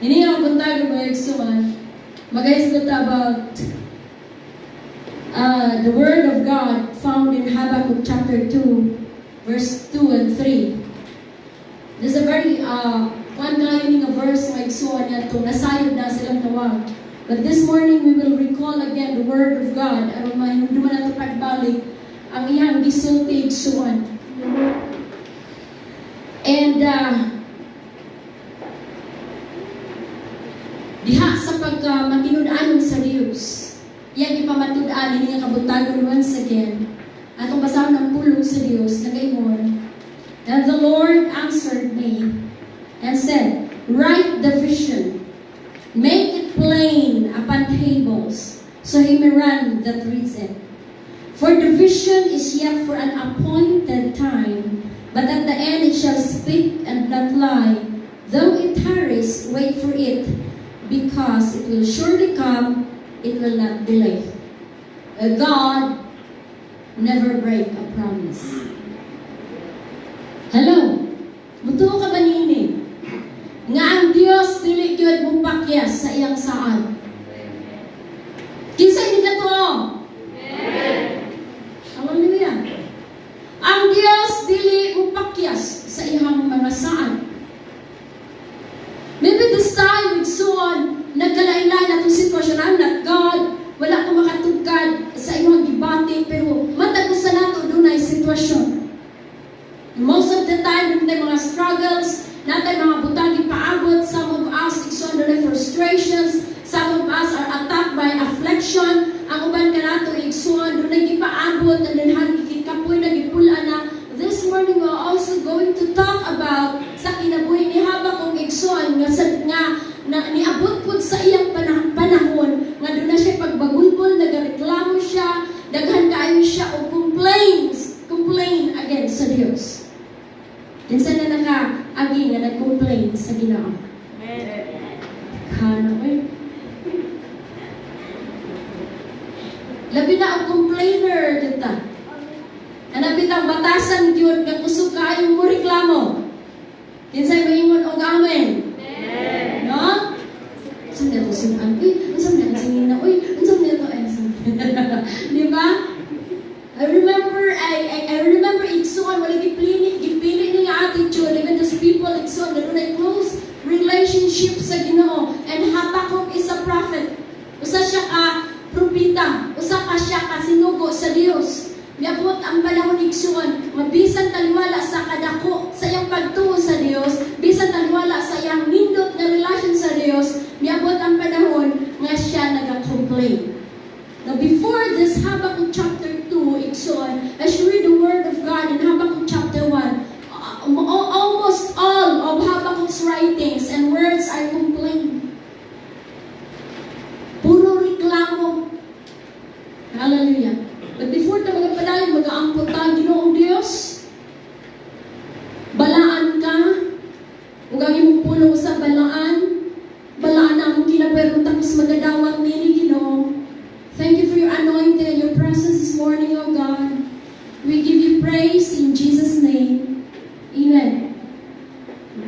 Ini ang buntag, mga igsuon, magahisgot about the Word of God found in Habakkuk chapter 2, verse 2 and 3. There's a very, kuan kaayo ni nga verse, mga igsuon, niya nasayod na silang tawag. But this morning, we will recall again the Word of God aron mahinumduman nato pagbalik ang iyang gisulti, igsuon. And diha sa pagka matinud-anon sa Dios, iyang ipamatud-an ini nga kabuntagon once again. Atong basahon ang pulong sa Dios, nagaingon, "And the Lord answered me and said, 'Write the vision, make it plain upon tables, so he may run that reads it. For the vision is yet for an appointed time, but at the end it shall speak and not lie. Though it tarries, wait for it, because it will surely come, it will not delay.'" God never break a promise. Hello? Mutuo ka ba nini nga ang Dios dili gyud mupakyas sa iyang saad? Kinsa ini katuo? Hallelujah. Ang Dios dili mupakyas sa iyang mga saad. Maybe this time, igsuon, nagkalain-lain atong sitwasyon. I'm not God. Wala ko makatugkad sa imong gibati, pero matag usa nato dunay sitwasyon. Most of the time, naa mga struggles, naa tay mga butang ipaabot. Some of us, igsuon, dunay frustrations. Some of us are attacked by affliction. Ang uban kanato, igsuon, dunay gipaabot, and then kapoy na gipula na. This morning, we're also going to talk about sa kinabuhi ni Habakuk, igsuon, nga sa nga na niabot pud sa iyang panahon nga duna siya pagbagulbol, nagareklamo siya, daghan kaayo siya og complaints, complain against sa Dios. Kinsa na naka-agi nga nag-complain sa Ginoo? Kano eh. Labi na ang complainer kita. Kana bitang batasan gyud nga kusog kaayo mo reklamo. Kinsay maingon og amen? No? Unsa man to sin-an? Uy, unsa man to sinina? Uy, unsa man to eh? Di ba? I remember, igsuon, wala gipili ni nga attitude, even those people, igsuon, na dunay close relationship sa Ginoo. And Habakkuk is a prophet. Usa siya ka propeta, usa ka siya ka sinugo sa Dios. Miabot ang panahon, igsuon, nga bisan taliwala sa kadako sa iyang pagtuo sa Dios, bisan taliwala sa iyang nindot nga relasyon sa Dios, miabot ang panahon nga siya naga-complain. Now, before this Habakkuk chapter 2, igsuon, as you read the Word of God in Habakkuk chapter 1, almost all of Habakkuk's writings and words are complaint. Puro reklamo. Hallelujah. But before ta magpadayon, mag-aampo ta. Ginoong Dios, balaan ka, ug ang imong pulong sa balaan, balaan na among kinabuhi tapos magadawat nini, Ginoo. Thank you for your anointing and your presence this morning, O God. We give you praise in Jesus' name. Amen.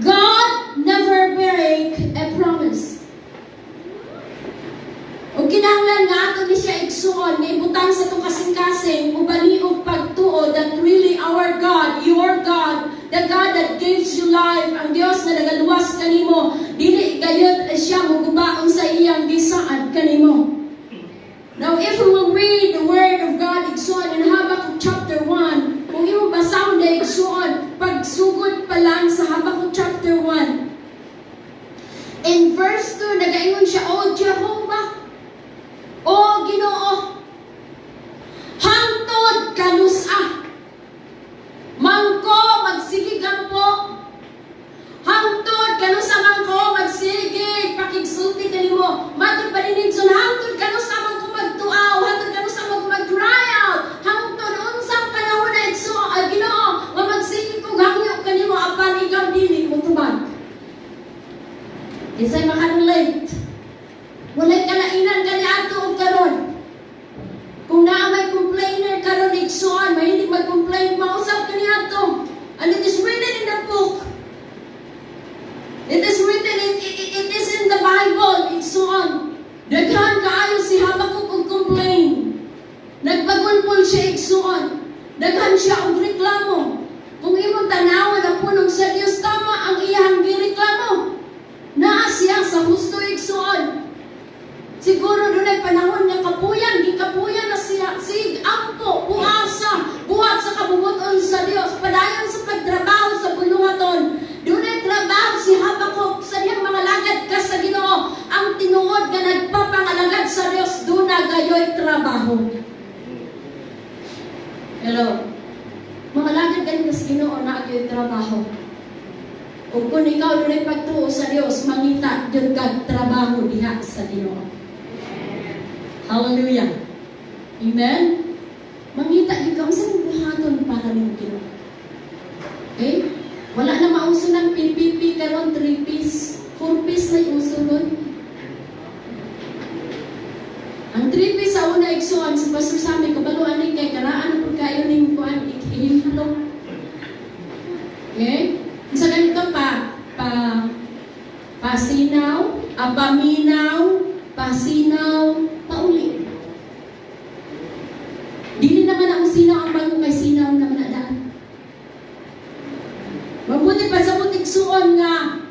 God never break a promise. Ug kinahanglan nga ato ni siya, igsuon, nga ibutang sa atong kasing-kasing ubani og pagtuo that really our God, your God, the God that gives you life, ang Dios nga nagaluwas kanimo, dili gayud siya muguba sa iyang gisaad kanimo. Now, if we will read the Word of God, igsuon, in Habakkuk chapter 1, kung imong basahon na, igsuon, pagsugod pa lang sa Habakkuk chapter 1, in verse 2, nagaingon siya, "O Jehovah, O Ginoo, hangtod kanusa man ko magsigig ampo? Hangtod kanusa man ko magsigig pakigsulti kanimo?" Matud pa din, igsoon, hangtod kanusa man ko magtuaw? Hangtod kanusa man ko mag-cry out? Hangtod unsang panahon na, igsoon, ay Ginoo, nga magsigig kog hangyo kanimo apan ikaw dili mo tubag? Kinsay makarelate? Walay kalainan kaniadto og karon. Kung naa may complainer karon, igsuon, mahilig mag-complain, mausap kaniadto. And it is written in the book. It is written, it is in Nagdaghan siya og reklamo. Kung imong tanawan ang pulong sa Dios, tama ang iyang gireklamo. Naa siya sa husto, igsuon. Siguro dunay panahon nga kapuyan, gikapuyan na siya, sig ampo, puasa, buhat sa kabubut-on sa Dios, padayon sa pagtrabaho sa buluhaton. Dunay trabaho si Habakuk sa dihang mangalagad ka sa Ginoo. Ang tinuod nga nagpapangalagad sa Dios, duna gayoy trabaho. Hello. Mangalagad ka sa Ginoo, naa gayoy trabaho. Ug kung ikaw dunay pagtuo sa Dios, mangita jud kag trabaho diha sa Ginoo. Hallelujah. Amen? Mangita jud ka unsa mong buhaton para nimo Ginoo. Okay? Wala na mauso ng PPP karon, 3 piece, 4 piece na uso ron. Ang 3 piece sa una, igsuon, si Pastor Sammy kabalo ani kay karaan na pud kayo ning kuan, ihimlo. Okay? Sa ganito pa pa pasinaw, paminaw, pasinaw, pauli. Dili naman ang sinaw ang bago kay sinaw naman na daan. Mabuti pa sa igsuon nga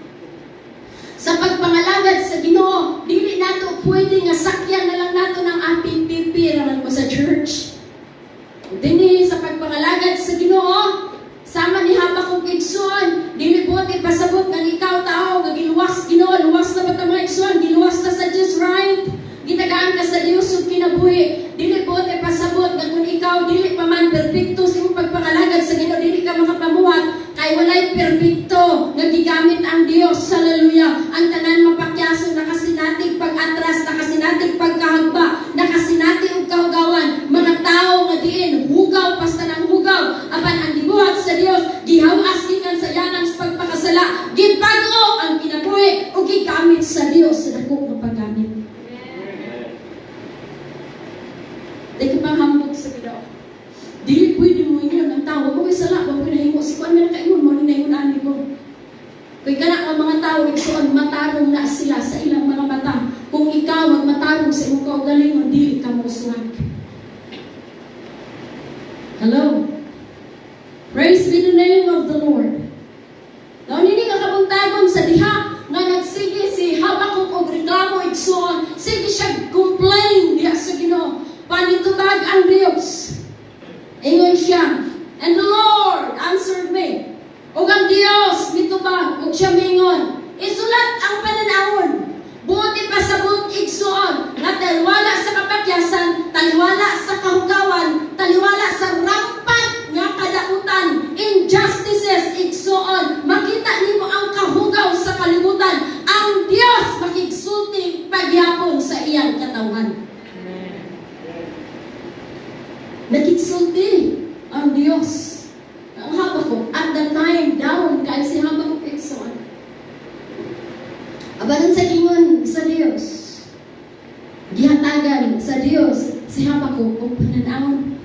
sa pagpangalagad sa Ginoo, dili nato pwede nga sakyan na lang nato ng APPP raman mo sa church. Dinhi sa pagpangalagad sa Ginoo, sama ni Habakuk, igsuon, dili buot ipasabot nga ikaw tao nga giluwas Ginoo, luwas na ba ta, mga igsuon, giluwas ta sa Dios, right? Gitagaan ka sa Dios ug kinabuhi. Dili buot ipasabot nga kung ikaw dili pa man perpekto sa imong pagpangalagad sa Ginoo, dili ka makapamuhat kay walay perpekto nga gigamit ang Dios. Hallelujah. Ang tanan mapakyason, nakasinatig pag-atras, nakasinatig pagkahagba, nakasinati og kahugawan, mga tao nga diin hugaw pasta ng hugaw, apan ang gibuhat sa Dios, gihawas gikan sa yanan sa pagpakasala, gibag-o ang kinabuhi ug gigamit sa Dios sa dako nga paggamit. Di ka panghambog sa Ginoo. Dili pwede mo ingon ang tao, mo sala, mo nahimo si kuan man nakaingon mo ni naingon ani ko. Kay kana ang mga tao, igsuon, matarong na sila sa ilang mga mata. Kung ikaw magmatarong sa imong kaugalingon, dili ka mo uswag. Hello. Praise be the name of the Lord. Daon ini nga kabuntagon sa diha nga nagsige si Habakuk og reklamo, igsuon, sige siya complain diha sa Ginoo. Panitubag ang Dios. Ingon siya, "And the Lord answered me." Ug ang Dios mitubag ug siya mingon, "Isulat ang pananawon." Buot ipasabot, igsuon, nga taliwala sa kapakyasan, taliwala sa kahugawan, taliwala sa rampat nga kadautan, injustices, igsuon, makita nimo ang kahugaw sa kalibutan, ang Dios makigsulti pagyapon sa iyang katawhan. Nakigsulti ang Dios. Ang Habakuk, at that time, down kay si Habakuk, igsoon. Abalan sa ingon sa Dios, gihatagan sa Dios si Habakuk og pananawon.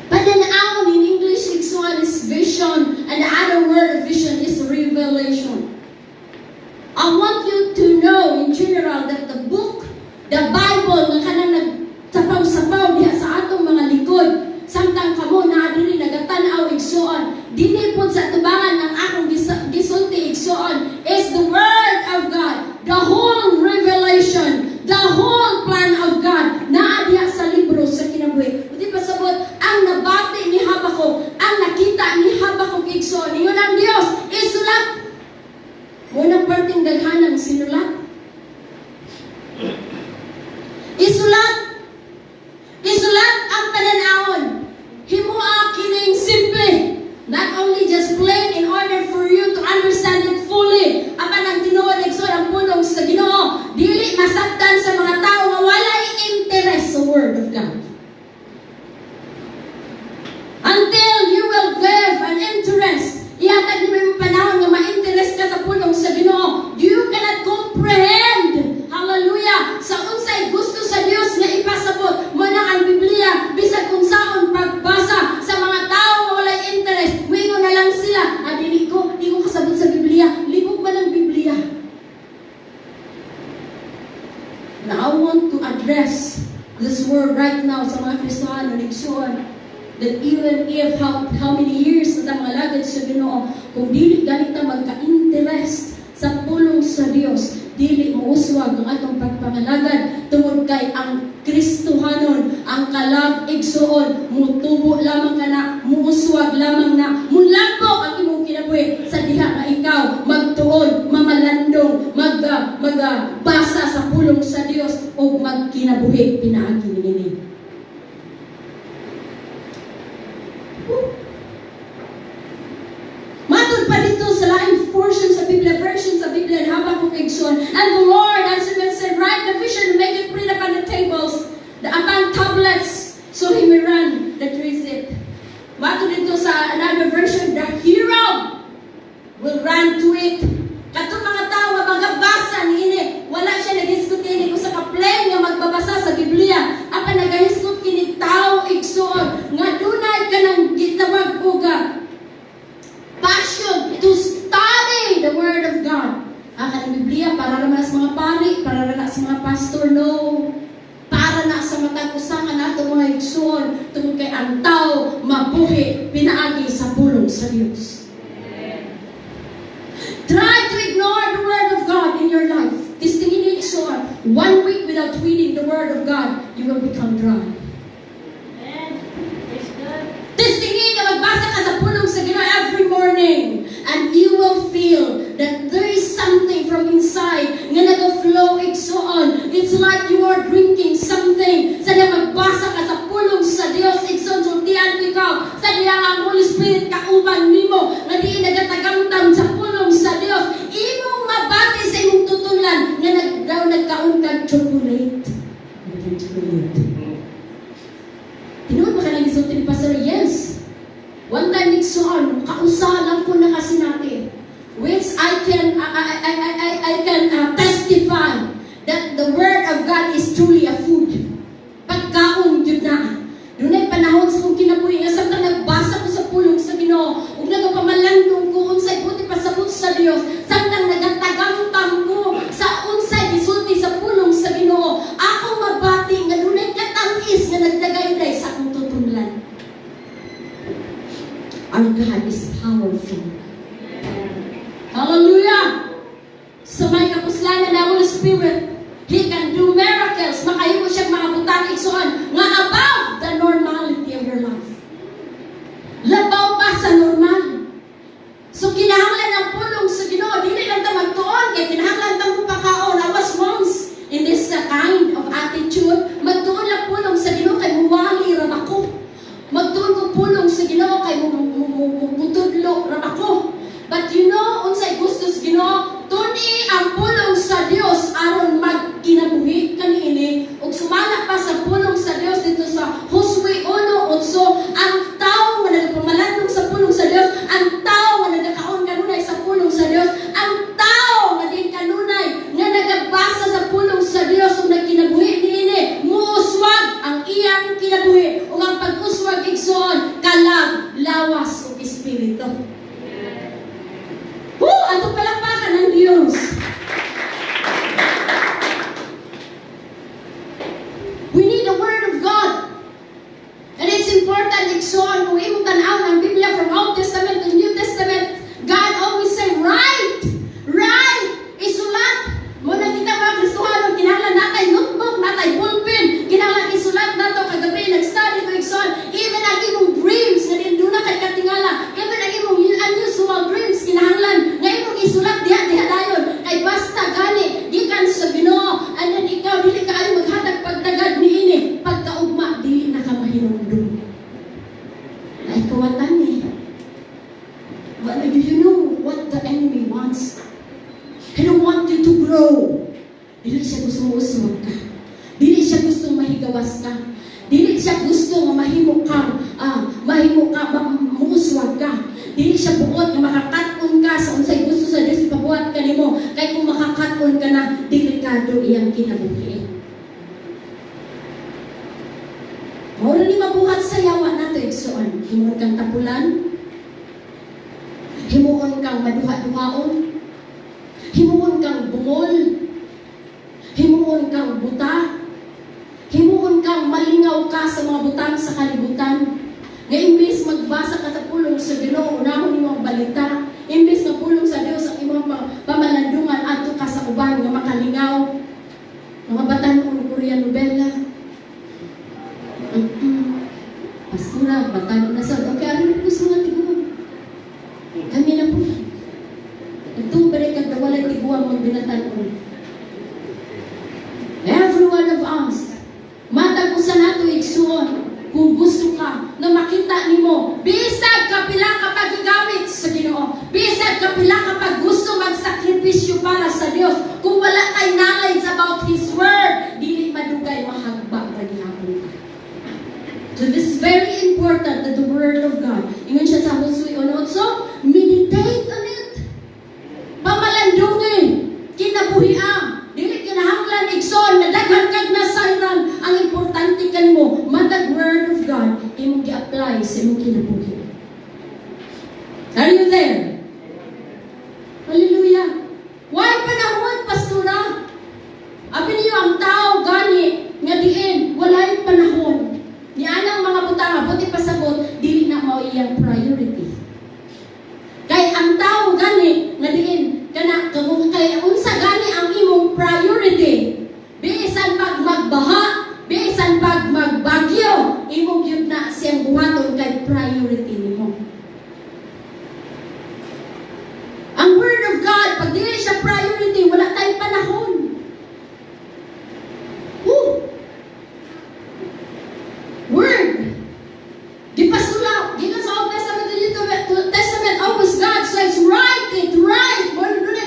Pananawon in English, igsoon, is vision, and the other word of vision is revelation. I want you to know in general that the book, the Bible, nga kanang nagsapaw-sapaw diha sa atong mga likod, samtang kamo naa diri nagatan-aw, igsuon, dili pod sa tubangan ng akong gisulti, igsuon, is the word of God. The whole revelation, the whole plan of God, naa diha sa libro sa kinabuhi. Di pasabot, ang nabati ni Habakuk, ang nakita ni Habakuk, igsuon, ingon ang Dios, "Isulat." Unang perting daghanang sinulat. Isulat. Isulat ang pananawon. Himua kining simple. Not only just plain in order for you to understand it fully. Apan ang tinuod, igsoon, ang pulong sa Ginoo, dili masabtan sa mga tao nga walay interest sa word of God. Until you will give an interest, ihatag nimo yung panahon nga ma-interest ka sa pulong sa Ginoo, you cannot comprehend. Hallelujah! Sa unsay gusto sa Dios nga ipasabot mo na ang Biblia, bisag unsaon pagbasa sa mga tao nga walay interest, muingon na lang sila, "Ah, dili ko, di ko kasabot sa Biblia, libog man ang Biblia." Now, I want to address this word right now sa mga Kristiyano, igsuon. That even if how many years na ta mangalagad sa Ginoo, kung dili gani ta magka-interest sa pulong sa Dios, dili mouswag ang atong pagpangalagad tungod kay ang Kristohanon, ang kalag, igsuon, mutubo lamang kana, muuswag lamang na, mulambok ang imong kinabuhi sa diha nga ikaw magtuon, mamalandong, mag basa sa pulong sa Dios ug magkinabuhi pinaagi niini. Woo! Matod pa dito sa laing portion sa Biblia, version sa Biblia, in Habakkuk, igsoon, "And the Lord answered me and said, 'Write the vision and make it print upon the tables, upon tablets, so he may run that reads it.'" Matod dito sa another version, "The hero will run to it." Katong mga tao nga magabasa niini, wala siya naghisgot kini usa ka plain nga magbabasa sa Biblia. Apan nagahisgot kini tao, igsoon, nga dunay kanang gitawag og passion to study the Word of God. Ah, kanang Biblia, para naman sa mga pari, para na sa mga pastor, no. Para na sa matag usa ka nato, mga igsoon, tungod kay ang tao mabuhi pinaagi sa pulong sa Dios. Try to ignore the Word of God in your life. Testingin niyo, igsoon. One week without reading the Word of God, you will become dry. Amen. Praise God. Testingin nga magbasa ka sa pulong sa Ginoo every morning and you will feel that there is something from inside nga nag-flow, igsoon. It's like you are drinking something. Sa diha magbasa ka sa pulong sa Dios, igsoon, sultian ko ikaw. Sa diha ang Holy Spirit kauban nimo nga diin nagatagamtam sa pulong sa Dios. Imong mabati sa imong tutunlan nga daw nagkaon kag chocolate. Nagkaon chocolate. Tinuod ba ka nang gisulti ni Pastor? Yes. One time, igsoon, kausa lang ko na kasinati, which I can testify that the Word of God is truly a food. Pagkaon gyud na. Dunay panahon sa akong kinabuhi nga samtang nagbasa ko sa pulong sa Ginoo ug nagapamalandong ko unsay buot ipasabot sa Dios, samtang nagatagamtam ko sa unsay gisulti sa pulong sa Ginoo, akong mabati nga dunay katamis nga nagdagayday sa akong tutunlan. Our God is powerful. Hallelujah! Sa may kapuslanan ng Holy Spirit, He can do miracles. Makahimo siya mga butang, igsoon, nga above the normality of your life. Labaw pa sa normal. So kinahanglan ang pulong sa Ginoo, dili lang ta magtuon kay kinahanglan ta mopakaon. I was once in this kind of attitude. Magtuon lang pulong sa Ginoo kay muwali ra ba ko. Magtuon ko pulong sa Ginoo kay mutudlo ra ba ko. But you know unsay gusto sa Ginoo? Tun-i ang pulong sa Dios aron magkinabuhi kaniini ug sumala pa sa pulong sa Dios dito sa Josue 1:8, ang tao nga nagpamalandong sa pulong sa Dios, ang tao nga nagakaon kanunay sa pulong sa Dios, ang tao nga din kanunay nga nagabasa sa pulong sa Dios ug nagkinabuhi niini, muuswag ang iyang kinabuhi ug ang pag-uswag, igsoon, kalag, lawas ug espiritu. Woo! Ato palakpakan ng Diyos. We need the Word of God. And it's important, igsoon, kung imong tan-aw ng Biblia from Old Testament to New Testament, God always say, "Write! Write! Isulat!" Mao na kita mga Kristohanon, kinahanglan natay notebook, natay ballpen, kinahanglan isulat nato. Kagabi, nag-study ko, igsoon, even ang imong dreams, nga din duna kay katingala, even ang imong unusual dreams, kinahanglan nga imong isulat diha diha dayon, kay basta gani, gikan sa Ginoo, and then ikaw, dili kaayo maghatag pagtagad niini, pagkaugma, dili na ka mahinumdum. Ay, kawatan eh. Well, do you know what the enemy wants? He don't want you to grow. Dili siya gusto mouswag ka. Dili siya gusto mahigawas ka. Dili siya gusto nga mahimo ka, muuswag ka. Dili siya buot nga makakat-on ka sa unsay gusto sa Dios ipabuhat kanimo. Kay kung makakat-on ka na, delikado iyang kinabuhi. Mao ni mabuhat sa yawa nato, igsoon. Himuon kang tapulan, himuon kang maduha-duhaon, himuon kang bungol, himuon kang buta, himuon kang malingaw ka sa mga butang sa kalibutan. Nga salita. Imbes nga pulong sa Dios ang imong pamalandungan, adto ka sa uban nga makalingaw. Mga batan-on Korean novela. Pastora, batan na sa. Okay, ano po sa mga tiguang? Kami na po. Nagtuo ba rin kag walay tiguang magbinatan-on? Every one of us, matag usa nato, igsuon, kung gusto ka na makita nimo, bisag kapila ka pag-gigamit sa Ginoo, bisag kapila ka pag gusto magsakripisyo para sa Dios, kung wala kay knowledge about His Word, dili madugay, mahagba ra gihapon ka. So this is very important that the Word of God, ingon siya sa Josue 1:8, meditate on it. Pamalandungin, kinabuhi ang, dili kinahanglan, igsoon, na daghan kag nasayran. Ang importante kanimo, matag Word of God, imong gi-apply sa imong kinabuhi. Are you there? Hallelujah. Why panahon, pastora? Abi niyo ang tao gani nga diin walay panahon. Ni anang mga butanga, buti pasabot, dili na mao iyang priority. Kay ang tao gani nga diin kana kung kay unsa gani ang imong priority, bisan pag magbaha, bisan pag magbagyo, imong gyud na siyang buhaton kay priority nimo. Ang Word of God, pag dili siya priority, wala tayong panahon. Woo! Word. Gipasula, gikan sa Old Testament to New Testament, always God says, "Write it, write." Mo dun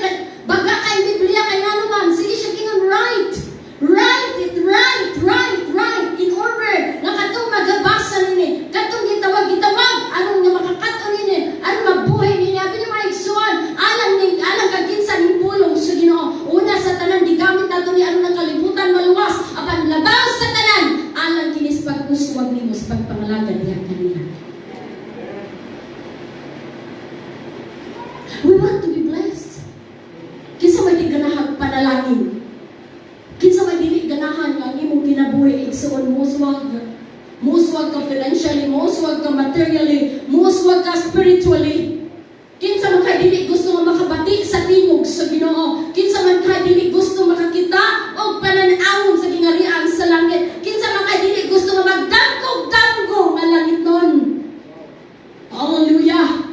baga kay Biblia kay ngano man, sige siya kingon, "Write. Write it, write, write, write," in order nga katong magabasa nini, katong gitawag-gitawag, aron nga makakaton nini, aron mabuhi nini. Abi niyo mga igsuon, alang ni alang kag kinsa ning pulong sa Ginoo. Una sa tanan, gigamit nato ni aron ang kalibutan maluwas, apan labaw sa tanan, alang kinis pag-uswag nimo sa pagpangalagad diha kaniya. We want to be blessed. Kinsa may di ganahag panalangin? Kinsa may dili ganahan nga ang imong kinabuhi, igsuon, muswag? Muswag ka financially, muswag ka materially, muswag ka spiritually. Kinsa man kay dili gusto nga makabati sa tingog sa Ginoo? Kinsa man kay dili gusto makakita og panan-awon sa gingarian sa langit? Kinsa man kay dili gusto nga magdamgog-damgo nga langit nun? Hallelujah!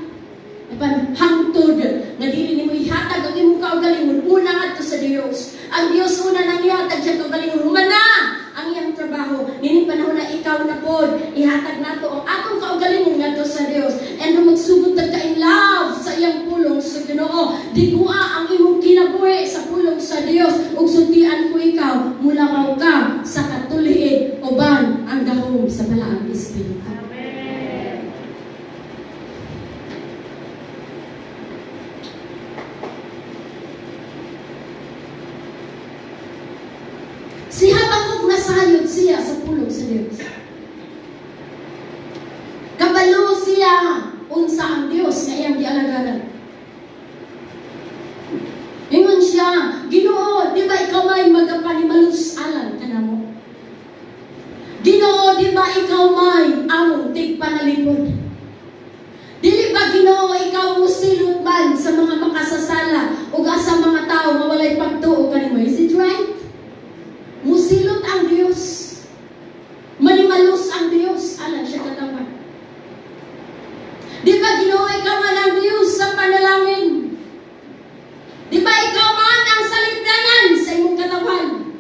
Apan hangtod nga dili nimo ihatag ang imong kaugalingon una ngadto sa Dios. Ang Dios una nang ihatag siya kaugalingon, humana ang iyang trabaho. Nining panahon na ikaw na pod, ihatag nato ang atong kaugalingon ngadto sa Dios. And nung magsugod ta ka in love sa iyang pulong sa Ginoo, digua ang imong kinabuhi sa pulong sa Dios ug sultian ko ikaw, mulakaw ka sa katulhiid uban ang gahom sa Balaang Espiritu. Amen. Si Habakuk, nasayod siya sa pulong sa Dios. Kabalo siya unsa ang Dios nga iyang gialagaran. Ingon siya, "Ginoo, di ba ikaw may magapanimalus alang kanamo? Ginoo, di ba ikaw may among tigpanalipod? Dili ba, Ginoo, ikaw mo silot man sa mga makasasala ug sa mga tao nga walay pagtuo kanimo?" Is it right? Musilot ang Dios. Manimalos ang Dios alang sa katawhan. Di ba, Ginoo, ikaw man ang Dios sa panalangin? Di ba ikaw man ang salindanan sa imong katawhan?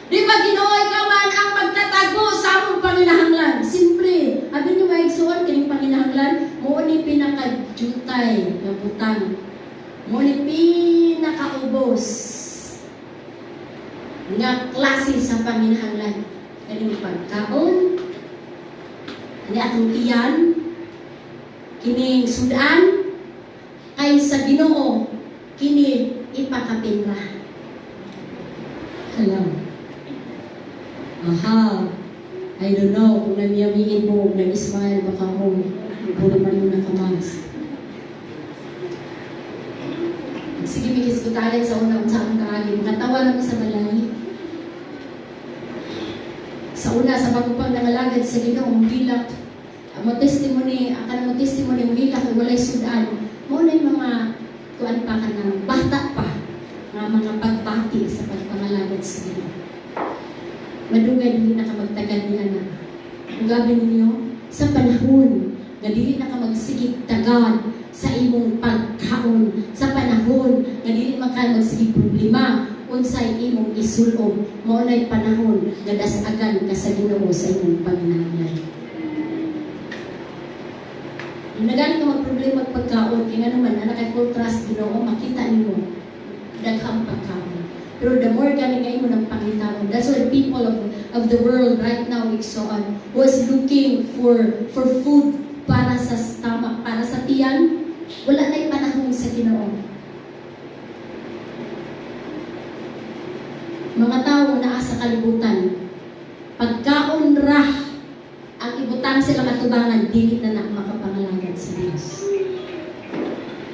Di ba, Ginoo, ikaw man ang magtatago sa among panginahanglan?" Siyempre, abi niyo mga igsuon, kining panginahanglan, mo ni pinakajutay nga butang. Mo ni pinakaubos nga klase sa panginahanglan. Kaning pagkaon, kani atong tiyan, kining sudan, kay sa Ginoo kini ipakapinra. Hello. Aha. I don't know kung namiyamiin mo, nag-smile baka mo, puro man mo nakamas. Sige, may kisgutalan sa una sa akong kaagi. Makatawa lang ko sa balay. Sa una, sa bago pang nangalagad sa Ginoo, gilak. Mo testimony, kanang mo testimony mo hila kay walay sudan. Mao na yung mga kuan pa, kanang bata pa nga mga pagbati sa pagpangalagad sa Ginoo. Madugay dili na ka magtagad ni ana. Ang gabi ninyo sa panahon nga dili na ka magsigig tagad sa imong pagkaon, sa panahon nga dili man ka magsigig problema unsay imong isulob, mao nay panahon nga dasagan ka sa Ginoo sa imong panginahanglan. Nagani ka magproblema pagkaon kay nga naman ana kay full trust Ginoo, makita nimo daghang pagkaon. Pero the more gani nga imo ng pangitaon, that's why people of the world right now, igsoon, was looking for food para sa stomach, para sa tiyan, wala na'y panahon sa Ginoo. Mga tao naa sa kalibutan, pagkaon ra ang ibutang sila katubangan, dili na na makapangalagad sa Dios.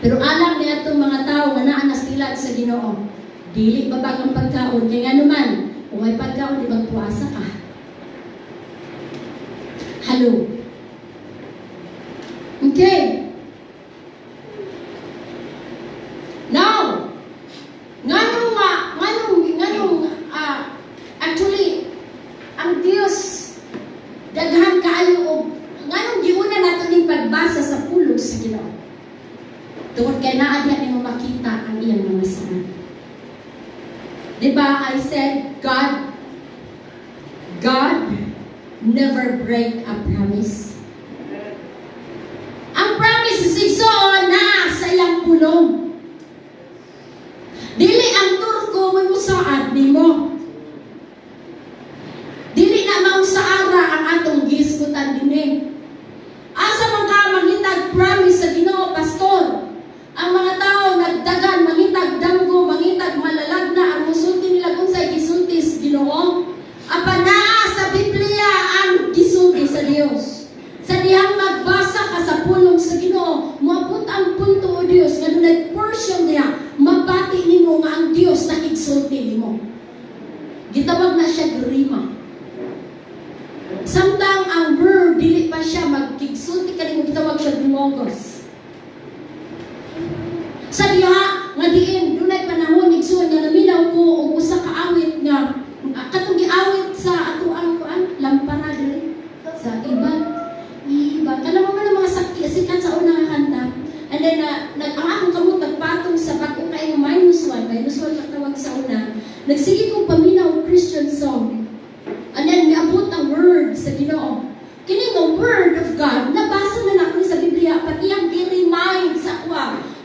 Pero alam ni atong mga tao nga naa na sila sa Ginoo, dili babag ang pagkaon kay ngano man, kung may pagkaon, di magpuasa ka. Hello. Okay. Now, ngano nga, nganong, nganong, actually, ang Dios daghan kaayo og nganong giuna nato ning pagbasa sa pulong sa Ginoo. Tungod kay naa diha nimo makita ang iyang mga saad. Di ba I said God never break a promise. Ang promise is igsoon naa sa iyang pulong. Dili ang turko mo musaad nimo. Dili na mao sa ara ang atong gisgutan dinhi. Asa man ka mangitag promise sa Ginoo, pastor? Ang mga tao nagdagan mangitag danggo, mangitag malalagna ang musulti nila unsay gisulti sa Ginoo. Apan naa sa Biblia ang gisulti sa Dios. Sa dihang magbasa ka sa pulong sa Ginoo, moabot ang punto o Dios nga dunay portion diha mabati nimo nga ang Dios nakigsulti nimo. Gitawag na siya rhema. Samtang ang word dili pa siya magkigsulti kanimo, gitawag siya logos. Sa diha nga diin dunay panahon, igsoon, nga naminaw ko og usa ka awit nga katong giawit sa ato ang kuan lampara diri sa iba iba kana mo man ang mga sikat sa una nga kanta. And then ang akong kamot nagpatong sa bag-o kay -1, -1 katawag sa una. Nagsige kong paminaw Christian song and then miabot ang word sa Ginoo. Kini nga word of God, nabasa na nako ni sa Biblia, pati iyang gi-remind sa ako.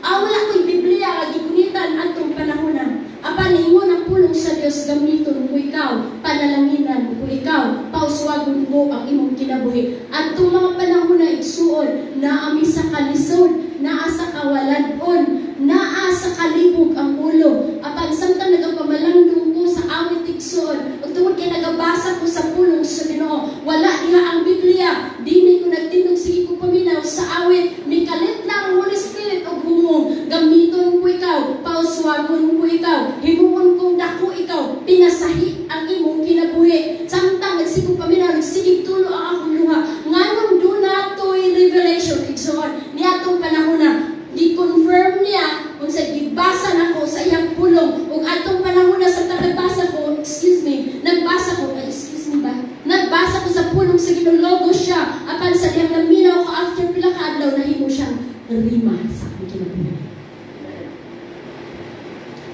Wala ko'y Biblia nga gigunitan atong panahon na. Apan niingon ang pulong sa Dios, "Gamiton ko ikaw, panalanginan ko ikaw, pauswagon ko ang imong kinabuhi." Atong mga panahon na, igsuon, naami sa kalisod, naa sa kawaladon, naa sa kalibog ang ulo. Apan samtang nagapamalandong ko sa awit, igsuon, ug tungod kay nagabasa ko sa pulong sa Ginoo, wala diha ang Biblia, dini ko nagtindog, sige ko paminaw sa awit, mikalit lang ang Holy Spirit og humong, "Gamiton ko ikaw, pauswagon ko ikaw, himuon kong dako ikaw, pinasahi ang imong kinabuhi." Samtang nagsige paminaw, nagsigig tulo ang akong luha. Nganong duna to'y revelation, igsoon, niadtong panahon na gi-confirm niya kung sa gibasa nako sa iyang pulong. Ug atong panahon na sa nagbasa ko, excuse me, nagbasa ko, ay, excuse me ba, nagbasa ko sa pulong sa Ginoo, logos siya. Apan sa dihang naminaw ko after pila ka adlaw, nahimo siyang rhema sa akong kinabuhi.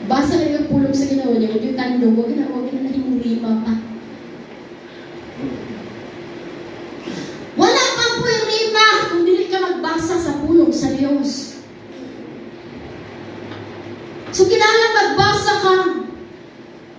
Basa na yung pulong sa Ginoo niya, ug yung tandog, wag na nahimong rhema pa. Wala pa po'y rhema kung dili ka magbasa sa pulong sa Dios. So kinahanglan magbasa ka.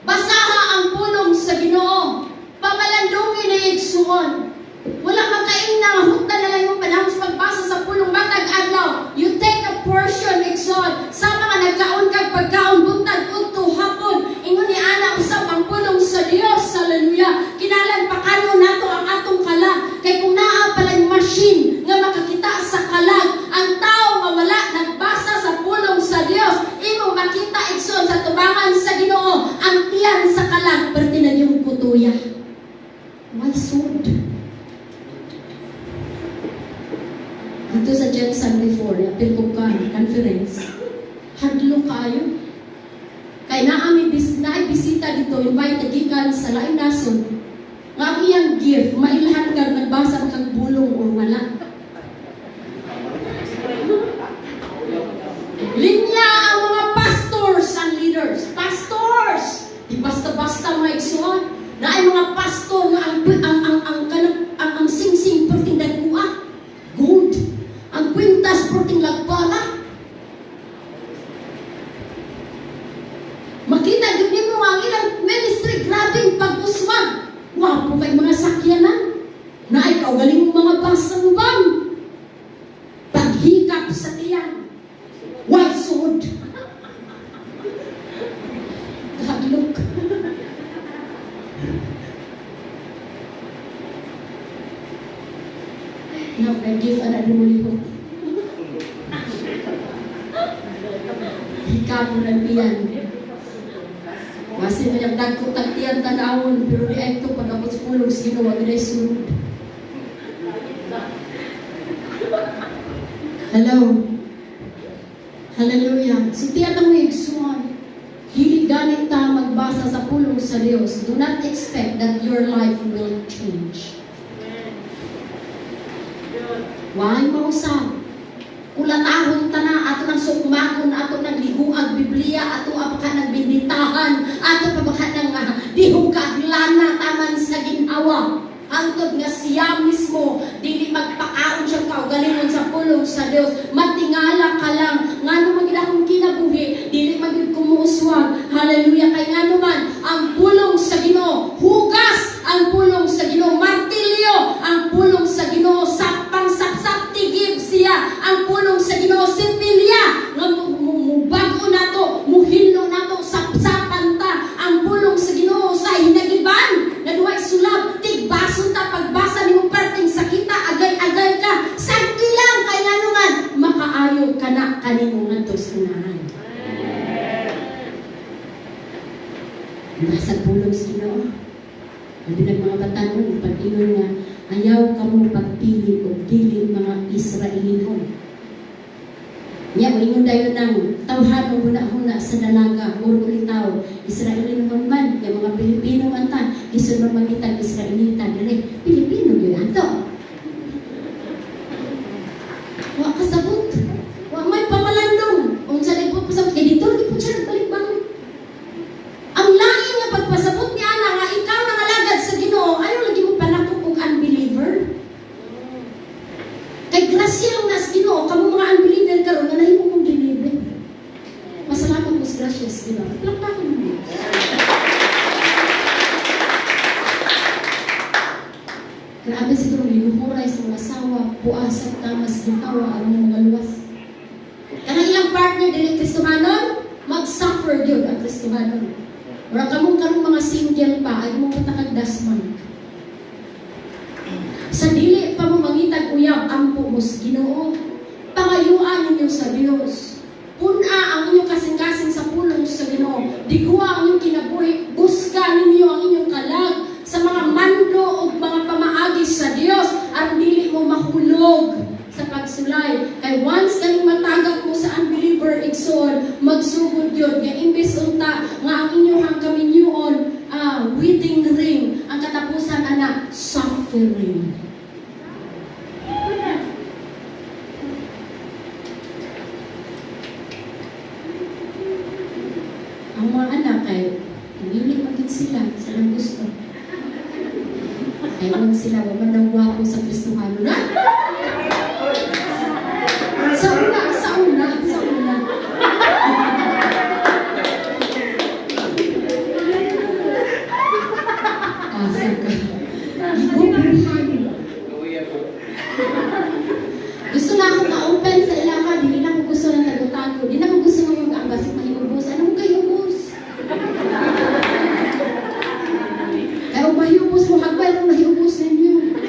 Basaha ang pulong sa Ginoo. Pamalandungi na igsuon. Wala makaing na huta na lang yung panahon sa pagbasa sa pulong matag adlaw. You take a portion, igsoon. Sa mga nagkaon kag pagkaon buntag udto hapon. Ingon ni ana usab ang pulong sa Dios. Hallelujah. Kinahanglan pakano nato ang atong kalag. Kay kung naa pala'y machine nga makakita sa kalag, ang tao nga wala nagbasa sa pulong sa Dios, imong makita Dito sa GenSan before, apil ko ka, conference. Hadlo kaayo. Kay naa mi naay bisita dito, invite gikan sa laing nasod. Nga ang iyang gift, mailhan ka nagbasa ka kag bulong or wala. Linya ang mga pastors and leaders. Pastors! Di basta-basta, mga igsoon. Naay mga pastor nga ang kanang ang singsing perting dagkua. Gold. Ang kwintas perting lagbara. Makita gyud nimo nga ang ilang ministry, grabeng pag-uswag. Wapo kay mga sakyanan. Naay kaugaling mga basang-bang. Paghikap sa tiyan. Way suod. Kahadlok. Now, I give ana dumulihok. Hikap mo ng tiyan. Kasi man yung dagko tag tiyan tanawon, pero di ay ito pag-abot sa pulong sino, wag na sulod. Hello? Hallelujah. So tiyan ang igsuon. Dili ganit ta magbasa sa pulong sa Dios. Do not expect that your life will change. Why mausab? Kulatahon ta na, ato nang sukmakon, ato nang liguag Biblia, ato pa ka nang binditahan, ato pa baka nang dihukag lana taman sa ginhawa. Hangtod nga siya mismo, dili magpakaon siya kaugalingon sa pulong sa Dios. Matingala ka lang, ngano man gid akong kinabuhi, dili man gid kumuuswag. Hallelujah. Kay ngano man, ang pulong sa Ginoo, hugas ang pulong sa Ginoo, martilyo ang pulong sa Ginoo, sa pangsapsap tigib siya ang pulong sa Ginoo, sipilya nga mubag-o nato, muhinlo nato, sapsapan ta ang pulong sa Ginoo sa hinagiban nga duhay sulab, tigbason ta pagbasa nimo perting sakita, agay-agay ka, sagdi lang kay ngano man makaayo kana kanimo ngadto sa unahan. Nasa pulong sa Ginoo. Labi ng mga batanon, pag-ingon nga, ayaw kamo pagpili og dili mga Israelinhon. Nya, moingon dayon ng tawhan o huna-huna sa dalaga, or ulitaw, Israelinhon man, yung mga Pilipino man ta, isun man mangitag Israelita, dili, Pilipino gyud ato. Wa kasabot. Wa may pamalandong. Unsa lay po pasabot kay dito lagi po siya balik-balik. Ang lain nga pagpasabot ni ana nga ikaw nangalagad sa Ginoo, ayaw lagi mo palakop og unbeliever. Kay grasya lang nas Ginoo, kamo mga unbeliever karon nga nahimo mong believer. Masalamat mo sa grasya sa Ginoo. Palakpakan mo. Grabe siguro linuhuray sa mga asawa, puasat tamas ginhawa aron mga luwas. Kanang ilang partner dili Kristohanon, mag-suffer gyud ang Kristohanon. Ora kamong karong mga single pa ay mo patakag dasman. Sa dili pa mo mangitag uyab, ampo mo sa Ginoo. Pangayuan ninyo sa Dios. Puna ang inyong kasing-kasing sa pulong sa Ginoo. Digwa ang inyong kinabuhi, busga ninyo ang inyong kalag sa mga mando o mga pamaagi sa Dios aron dili mo mahulog sa pagsulay. Kay once kaning matagak mo sa unbeliever igsoon, magsugod yun. Nga imbes unta nga ang inyong kaminyuon, wedding ring, ang katapusan ana, suffering. Ang mga anak kay pumili man gid sila sa ilang gusto. Ayaw sila, wa man daw gwapo sa Kristohano na. Sa una, sa una, sa una. Asa ka. Gigubuhan. Gusto na ako ma-open sa ilaha, dili na ako gusto ng tago-tago. Di na ako gusto ngayon ang basig mahiubos. Ano mo kayo ubos? Kaya mahiubos mo, hagbay kung nahiubos ninyo.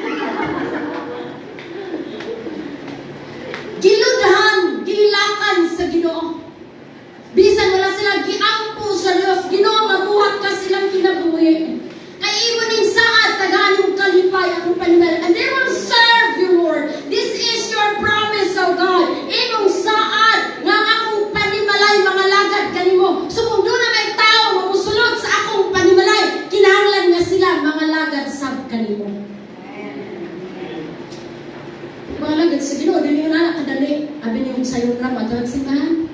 Ginoo dili na kadali. Abi niyong sayon ra mo simbahan.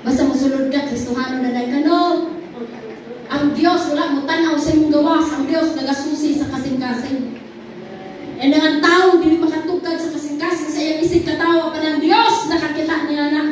Basta mosulod ka, Kristohano na dahil ka, no. Ang Dios wala mo tan-aw sa imong gawas. Ang Dios nagasusi sa kasing-kasing. And ang tao dili makatugkad sa kasing-kasing sa iyang isig katawo pa ng Dios nakakita niya na.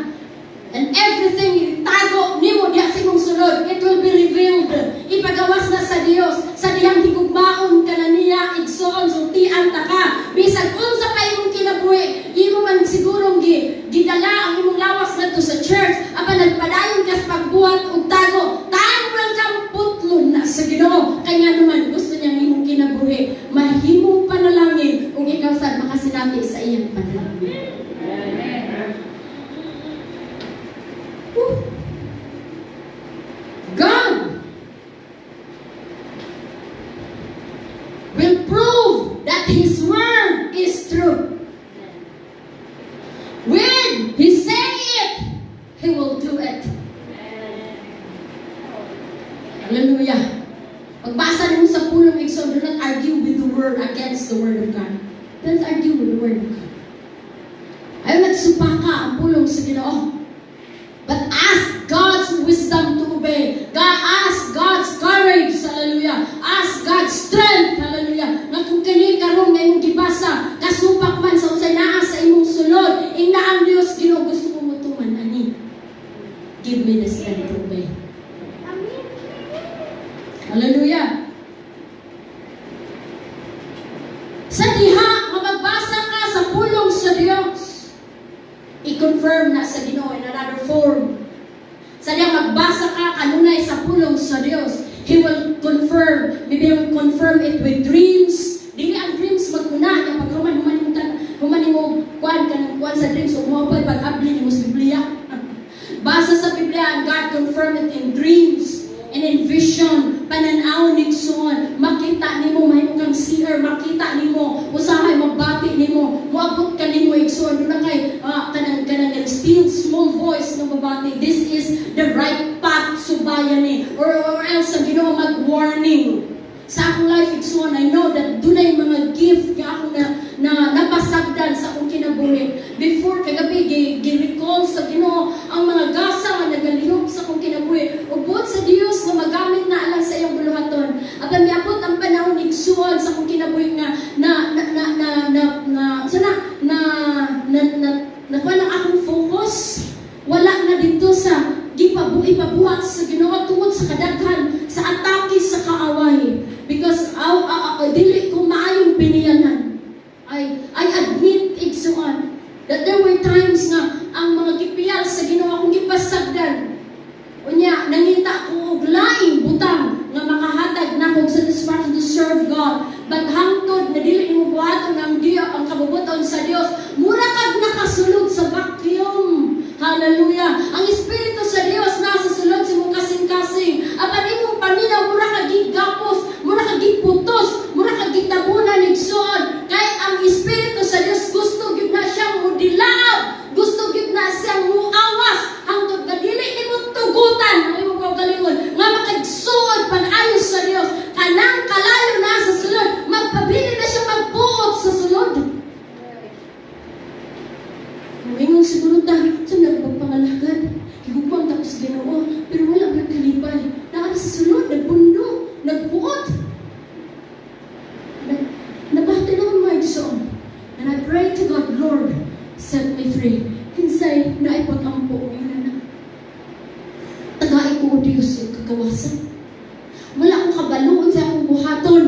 And everything itago nimo diha sa imong sulod, it will be revealed. Ipagawas na sa Dios sa dihang higugmaon ka na niya, igsoon, sultian ta ka. Bisag unsa pa imong kinabuhi, imo man sigurong gidala ang imong lawas ngadto sa church, apan nagpadayon ka sa pagbuhat og tago. Time will come, putlon na sa Ginoo. Kay nga naman gusto niya ang imong kinabuhi mahimong panalangin ug ikaw sad makasinati sa iyang panalangin. Amen. Woo. God will prove that His word is true. When He say it, He will do it. Hallelujah. Pagbasa nimo sa pulong, igsoon, do not argue with the word, against the word of God. Don't argue with the word of God. Ayaw nagsupaka ang pulong sa Ginoo. But ask God's wisdom to obey. God, ask God's courage. Hallelujah. Ask God's strength. Hallelujah. Nga kung kini karon nga imong gibasa, kasupak man sa unsay naa sa imong sulod, ingna ang Dios, "Ginoo, gusto ko motuman ani. Give me the strength to obey." Hallelujah. Sa diha nga magbasa ka sa pulong sa Dios, i-confirm na sa Ginoo in another form. Sa diha magbasa ka kanunay sa pulong sa Dios, He will confirm. Maybe He will confirm it with dreams. Dili ang dreams maguna nga pag human mo kuan kanang kuan sa dreams ug mo pa pag-abli nimo sa Biblia. Basa sa Biblia and God confirm it in dreams and in vision, pananaw igsoon, makita nimo, mahimo kang seer, makita nimo, usahay magbati nimo, moabot ka nimo, igsoon, duna kay kanang still small voice nga mabati, "This is the right path, subayan ni," or else ang Ginoo mag-warning. Sa akong life, igsoon, I know that dunay mga gift nga akong na napasagdan sa akong kinabuhi. Before kagabi, gi-recall sa Ginoo ang mga gasa nga nagalihok sa akong kinabuhi. Ug buot sa Dios nga magamit na alang sa iyang buluhaton. Apan miabot ang panahon, igsoon, sa akong kinabuhi nga na na na na na na sana na na na nakuha ng akong focus wala na dito sa ipabuhat sa Ginoo tungod sa kadaghan sa atake sa kaaway because aw, aw, aw, dili ko maayong biniyanan. I admit, igsoon, that there were times nga ang mga gipiyal sa Ginoo akong gipasagdan. Unya, nangita ko og laing butang nga makahatag nako og satisfaction to serve God. But hangtod na dili nimo buhaton ang Dios, ang kabubut-on sa Dios, mura kag nakasulod sa vacuum. Hallelujah. Ang Espiritu sa Dios nasa sulod sa imong kasing-kasing. Apan imong paminaw mura kag gigapos, mura kag giputos, mura kag gitabunan, igsoon. Kay ang Espiritu sa Dios gusto gyud na siyang mudilaab, gusto gyud na siyang muawas hangtod nga dili nimo tugutan ang imong kaugalingon nga makagsuod pag-ayos sa Dios. Kanang kalayo na sa sulod, magpabili na siya magbuot sa sulod. Ingon siguro ta, sa nagpagpangalagad, higugmang tapos Ginoo, pero wala ba kalipay? Naa sa sulod, nagbundo, nagbuot. Nabati naman, mga igsoon. And I pray to God, "Lord, set me free." Kinsay naipag-ampo yun na. Tagai ko, O Diyos, yung kagawasan. Wala akong kabaluon sa akong buhaton.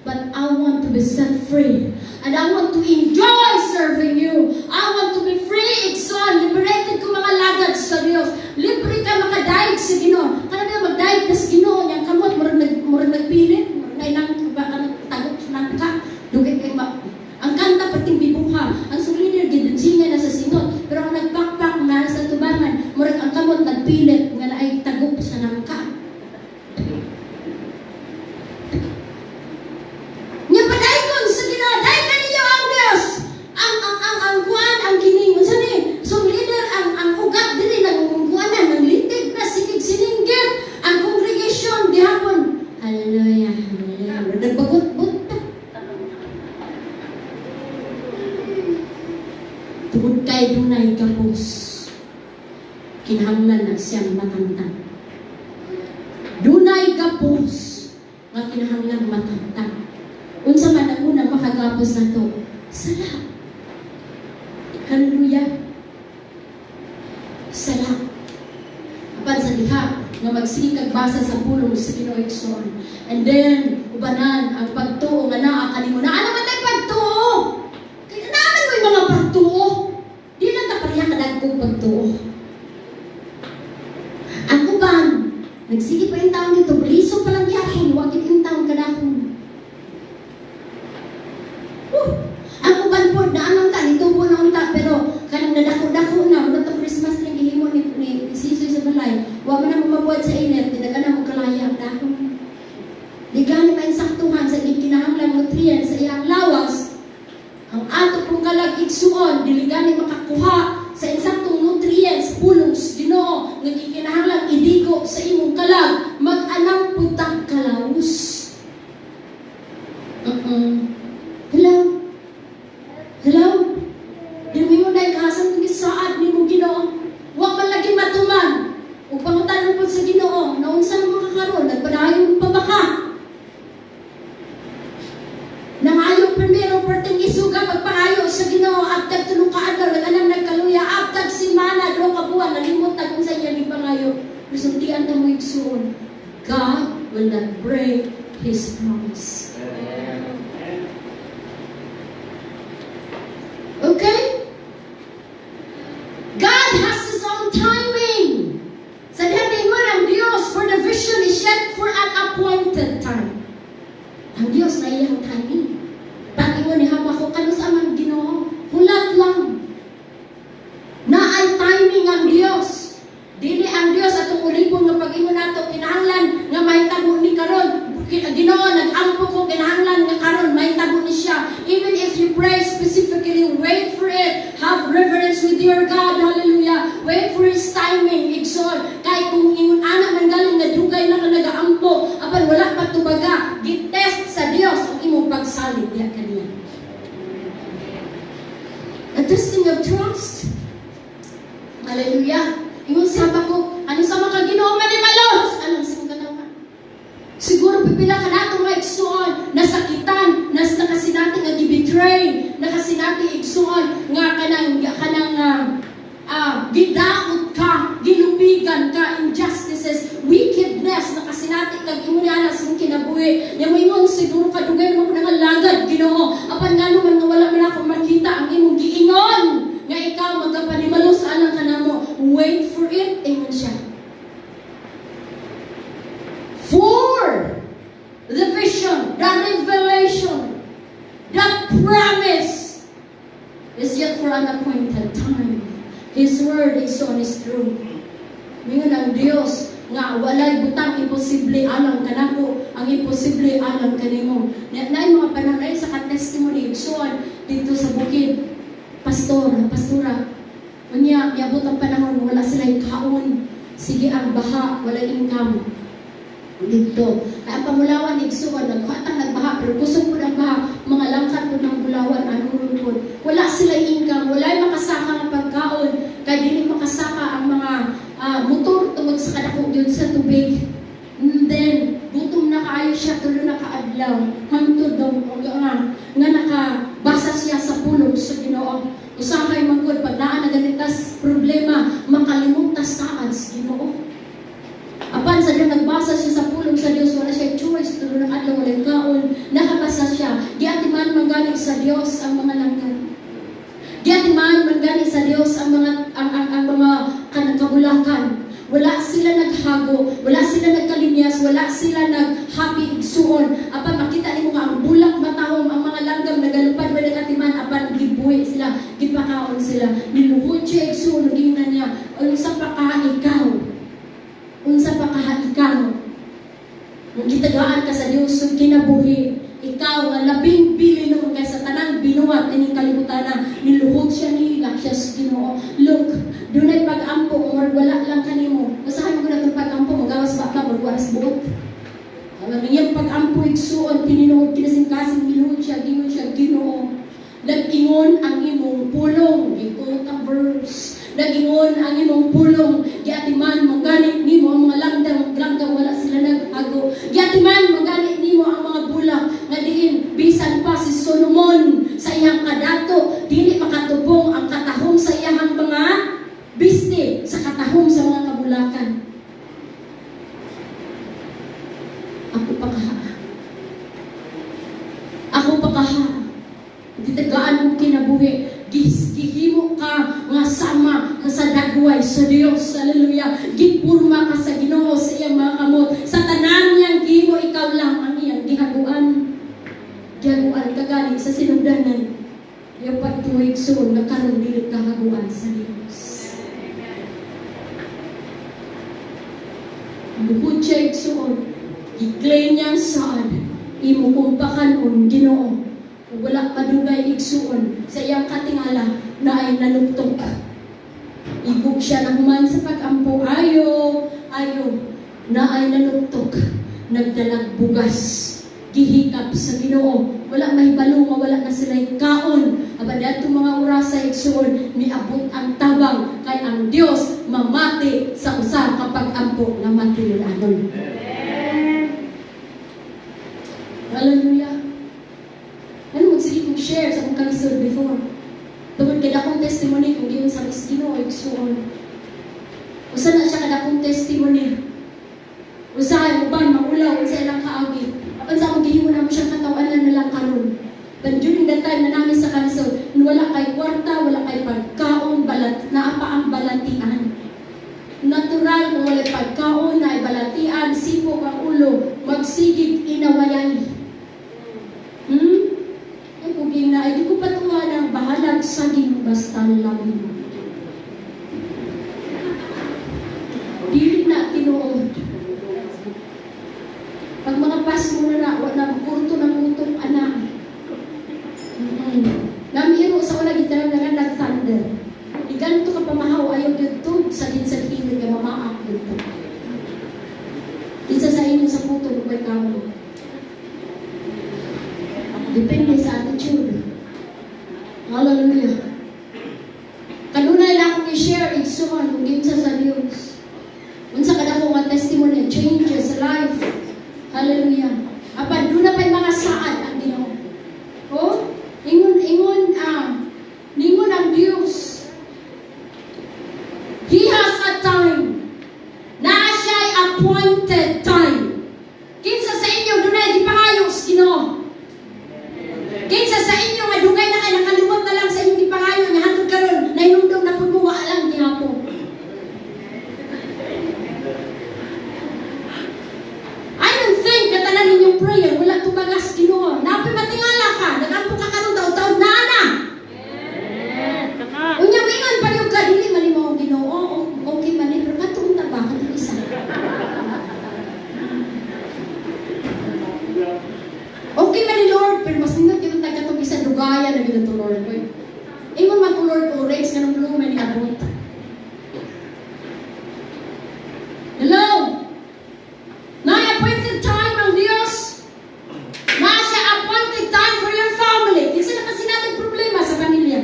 But I want to be set free. And I want to enjoy serving you. I want to be free, igsoon. Liberated ko mga lagad sa Diyos. Libre ka makadayeg sa Ginoo. Kana ba magdayeg ka sa Ginoo niya kamot murag nagpilit, murag na inang ba ka tagot nangka. Dugay kay ma ang kanta perting bibuha. Ang song leader gidansingan na sa singot. Pero ang nagpakpak na sa Tungod kay dunay gapos, kinahanglan na siyang matangtang. Dunay gapos nga kinahanglan matangtang. Unsa man ang unang makagapos nato? Sala. Hallelujah. Sala. Apan sa diha nga magsige kag basa sa pulong sa Ginoo, igsoon. And then ubanan ang pagtuo nga naa kanimo. Naa naman tay pagtuo. Kaya naman mo'y mga pagtuo. Di lang ta pareha kadagkong pagtuo. Ang uban, nagsige pa yung taon dito, liso pa lang gyapon, wa gid yung taon kadakon. Woo! Ang uban po, daan lang ta, nitubo na unta, pero kanang nadako-dako na, wala tong Christmas tree gihimo ni Sisoy sa balay, wa man na mabuhat sa init, dinaga na mo kalaya ang dahon. Di gani mainsaktuhan sa kinahanglan nutrients sa iyang lawas. Ang ato pong kalag, igsuon, dili gani makakuha sa insaktong nutrients, pulong sa Ginoo, nga gikinahanglan idigo sa imong kalag, mag-anam pud tag kalaus. Hello? Hello? Di mo na kahasan kung gisaad nimo, Ginoo. Wa man lagi matuman. Ug pangutanon pod sa Ginoo, naunsa naman ka karon, nagpadayon pa ba ka? Nangayo primero perting isuga magpangayo sa Ginoo abtag 3 ka adlaw nag-anam nagkaluya abtag simana 2 ka buwan nalimot na kung sa iya gipangayo. Resultian ta mo, igsuon. God will not break His promise. Amen. Okay? God has His own timing. Sa diha ang Diyos, "For the vision is yet for an appointed time." Ang Diyos na iyang timing. Pag-ingon ni Habakuk, "Kanus-a man, Ginoo?" Hulat lang. Naay timing ang Diyos. Dili ang Diyos atong ulipon nga pag-ingon nato kinahanglan nga mahitabo ni karon. "Ginoo, nag-ampo ko, kinahanglan nga karon mahitabo ni siya." Even if you pray specifically, wait for it. Have reverence with your God. Hallelujah. Wait for His timing. Igsoon. Kay kung ingon ana man galing nga dugay na ka nagaampo, apan wala pa tubaga, gitest sa Dios ang imong pagsalig diha kaniya. A testing of trust. Hallelujah. Ingon si Habakuk, "Kanus-a man ka, Ginoo, manimalos alang sa imong katawhan?" Siguro pipila ka nato mga igsuon, nasakitan, nas nakasinati nga gibetray, nakasinati, igsuon, nga kanang gidaot ka, gilubigan ka, injustices, wickedness, nakasinati kag imo ni sa imong kinabuhi. Nya mo ingon, "Siguro kadugay naman ko nangalagad, Ginoo. Apan ngano man nga wala man ako makita ang imong giingon nga ikaw magkapanimalos alang kanamo?" Wait for it, ingon siya. For the vision, the revelation, the promise is yet for an appointed time. His word is on is true. Mingon ang Dios nga walay butang imposible alang kanako, ang imposible alang kanimo. Na naay mga panahon ay sa ka-testimony, igsoon, dito sa bukid, pastor, pastora. Unya, miabot ang panahon wala sila kaon. Sige ang baha, wala income dito. Kaya ang Pamulawan, igsuon, naghatang nagbaha, pero kusog po ng baha, mga langkat po ng bulawan, ano po. Wala sila income, wala makasaka nga pagkaon, kay dili makasaka ang mga motor tungod sa kadako yun sa tubig. And then, gutom na kaayo siya, 3 na kaadlaw, hangtod daw, nga nakabasa siya sa pulong sa Ginoo. Usahay man gud, pag naa na ganitas problema, makalimot ta saad sa Ginoo. Apan sa diyang nagbasa siya sa pulong sa Dios, wala siya choice, 3 ng adlaw walay kaon, nakabasa siya. Giatiman man gani sa Dios ang mga langgam. Giatiman man gani sa Dios ang mga kanang kabulakan. Wala sila naghago, wala sila nagkalinyas, wala sila nag-happy, igsuon. Apan makita nimo nga ang bulak matahom, ang mga langgam nagalupad, wala nagatiman, apan gibuhi sila, gipakaon sila. Niluhod siya, igsuon, naging niya, "Unsa pa ka ikaw? Unsa pa ka ikaw? Kung gitagaan ka sa Dios ug kinabuhi, ikaw nga labing bili kaysa tanang binuhat ining kalibutan." Niluhod siya, nihilak siya sa Ginoo. Look, dunay pag-ampo or wala lang kanimo. Usahay mo na itong pag-ampo, magawas ba ka, magwaras buot. Ang iyang pag-ampo, igsuon, tinuod kinasing-kasing miluhod siya, gingon siya, "Ginoo, nag-ingon ang imong pulong." Nagingon ang imong pulong, giatiman mangganit nimo ang mga langdang langgam, wala sila naghago. Giatiman mangganit nimo ang mga bulak nga diin bisan pa si Solomon sa iyang kadato dili makatubong ang katahom sa iyang mga biste sa katahom sa mga kabulakan. Ako pa kaha. Ako pa kaha. Gitagaan mong kinabuhi. Gihimo ka nga sama nga sa dagway sa Dios. Hallelujah. Gipurma ka sa Ginoo sa iyang mga kamot. Sa tanan niyang gihimo, ikaw lang ang iyang gihaguan. Gihaguan ka gani sa sinugdanan. Iyang pagtuig suon nga karon dili ka haguan sa Dios. Bukod siya, igsuon, i-claim niya ang saad, imo kong pakanon, Ginoo. Ug wala padugay, igsuon, sa iyang katingala na ay nanuktok. Igog siya na human sa pag-ampo, ayo, ayo, na ay nanuktok, nagdalag bugas, gihikap sa Ginoo. Wala mahibalo nga wala na sila'y kaon. Apan adtong mga orasa, igsuon, niabot ang tabang kay ang Dios mamati sa usa ka pag-ampo nga matinud-anon. Hallelujah. Ano magsige kong share sa akong kalisod before. Tungod kay dakong testimony kung giyon sa mis Ginoo, igsuon. Usa na siya kadakong testimony. Usahay uban maulaw unsa ilang kaagi. Apan sa akong gihimo namo siyang katawanan na lang karon. But during that time na namin sa kalisod, wala kay kwarta, wala kay pagkaon, balat, naa pa ang balatian. Natural kung wala pagkaon, na balatian, sipok ang ulo, magsigig inawayay. Ay, kung na, ay di ko patuwa ng bahalag saging basta lamin. Dili na tinuod. Pag mga pas mo na na, wala kurto ng utok, anak. Namiro sa wala gitaram na nga nag-thunder. Iganto ka pamahaw, ayaw dito, sa sa hilig ka mamaak dito. Kinsa sa inyo sa puto, may kaon. Depende sa attitude. Hallelujah. Kanunay na akong i-share, igsuon, kung kinsa sa Diyos. Unsa kada ko nga testimony, changes sa life. Hallelujah. Apan doon na pa'y mga saad ang Ginoo. Oh, ingon ingon ah, ningon ang Dios. He has a time. Naa siya'y appointed time. Kinsa sa inyo dunay gipangayo sa Ginoo? Kinsa sa inyo nga dugay na kay nakalimot na lang sa inyong gipangayo nga hangtod karon nahinumdum na pud mo wa lang gihapon? I don't think na tanan ninyong prayer wala tubagas Ginoo. Napi matingala ka, nagampo ka karon taon-taon na na. Unya moingon pa yung ka dili man nimo ang Ginoo. Okay man ni pero katuon ta ba katong isa? Okay man ni Lord, pero mas nindot yung tag katong isa dugaya na gyud to Lord. Oy. Ingon man ko Lord orange nga nung blue man ni abot. Hello. Na appointed time ang Dios. Na siya appointed time for your family. Kinsa na kasi natin problema sa pamilya?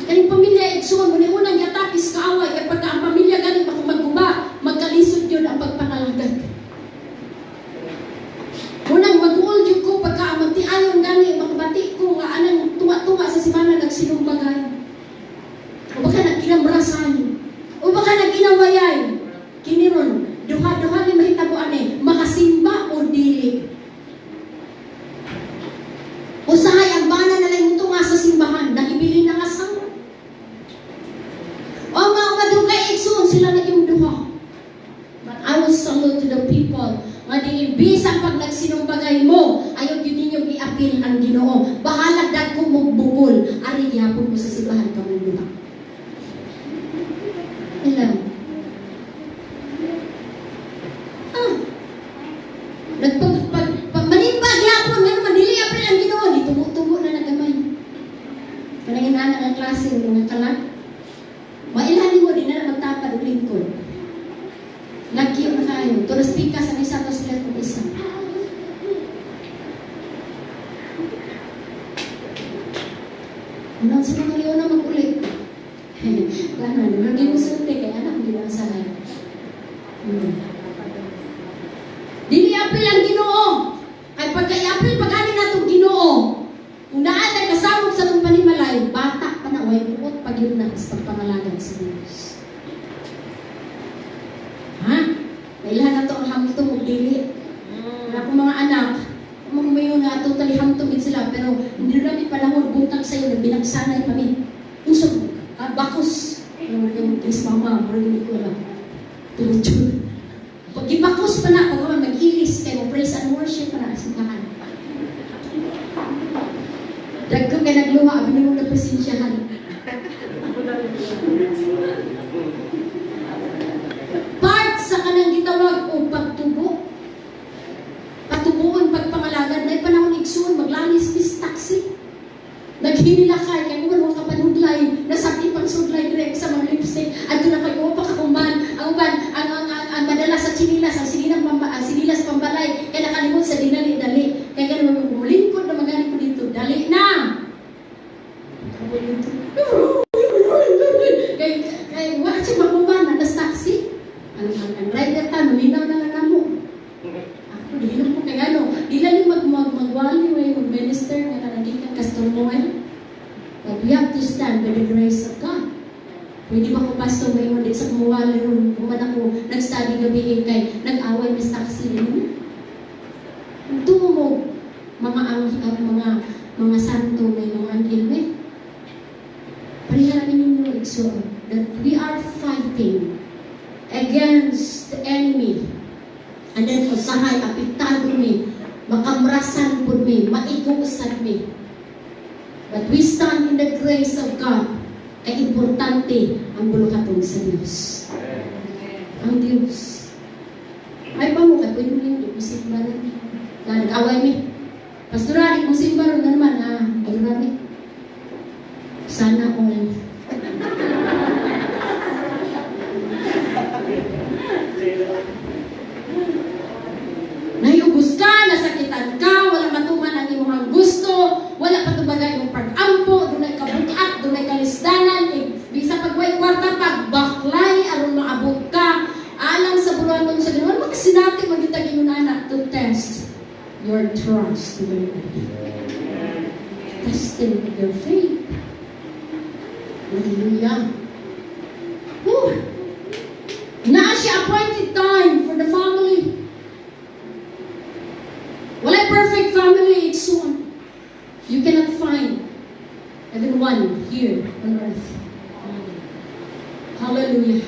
Kaning pamilya igsuon mo ni unang giatakis kaaway kay pagka ang pamilya ganing magguba, magkalisod yun ang pagpangalagad. Unang mag-uol yun ko pagka ang magtiayon gani makabati ko nga anang tunga-tunga sa simana nagsinumbagay. O baka nagkinamrasan. O baka nag-inawayay. Kiniron, duha-duha ni mahitabo ani, makasimba o dili. Usahay ang bana na lang tunga sa simbahan, nahibilin na nga asawa. O mga madugay igsoon sila na yung duha. But I will salute to the people nga di imbis ang pag nagsinumbagay mo, ayaw yun ninyong i-appeal ang Ginoo. Bahala dagko mo bukol, ari gihapon mo sa simbahan kamong duha. Hello. Ah. Nagpag pag, pag manimba gihapon nga naman dili apil ang Ginoo, di tubo-tubo na nagamay. Kanang inana nga klase ng mga kalat. Mailhan mo di na magtapad og lingkod. Lagyo na kayo. Turas pikas ang isa, tos left ang isa. Ano sa mga leon na mag-ulit? Ano, hindi mo sulti kay anak hindi na usahay. Dili apil ang Ginoo. Kay pagka i-apil pagani natong Ginoo, kung naa tay kasamok sa atong panimalay, bata pa na way buot pag yun na sa pagpangalagad sa Dios. Ha? Nailhan na to ang hamtom og dili. Wala akong mga anak, mga mayo nga totally hamtom gid sila, pero hindi na mi panahon buntag sa'yo, nagbinagsanay pa mi. Unsa ka bakos. Ano yung Chris mama, murag hindi ko alam. Diretso. Pag gibakos pa na, pag mag-ilis kay mo praise and worship pa na simbahan. Dagko kay nagluha, abi nimo na pasensyahan. Part sa kanang gitawag og pagtubo. Patubuon pagpangalagad na panahon, igsuon, maglalis mis taxi. Naghinilakay kay kung ano ka panudlay, nasakit pang sudlay direk sa mga lipstick. Adto na kay pa kahuman ang uban ang madala sa chinilas, ang sinilang pamba, ang sinilas pambalay kay nakalimot sa dinali dali. Kay ganun mo mulingkod na magani ko dito, dali na. Kay kay wa siya mahuman na nas taxi. Ang driver ta maminaw na nga namo. Ako dili ko kay ano, dili lang mag mag magwali way mag minister nga kanang gikan customer. But we have to stand by the grace of God. Pwede ba ko, pastor, may di sa kumuwali ron, kung man ako nag-study gabi kay nag-away mis taxi rin. Tuo mo mga ang mga santo, may mga anghel may. Pareha ninyo, igsoon, that we are fighting against the enemy. And then usahay apektado mi, makamrasan pud mi, maigusan mi. But we stand in the grace of God. Kay importante ang buluhaton sa Dios. Ang Dios. Ay pa mo, kay pwede mo yun, di mo simba rin. Na, nag-away mi. Pastora, di mo simba rin na naman, ah, ayun mi. Sana all. Nahiubos ka, nasakitan ka, wala matuman ang imong gusto, wala patubagay imong pag-ampo, dunay kabukat, dunay kalisdanan, eh, bisa pag way kwarta, pagbaklay, aron maabot ka, alang sa buluhaton sa Ginoo, magsinati magitag ingon ana to test your trust to the Lord. Testing your faith. Hallelujah. Whew. Naa siya appointed time for the family. Wala perfect family, igsoon. You cannot find even one here on earth. Hallelujah.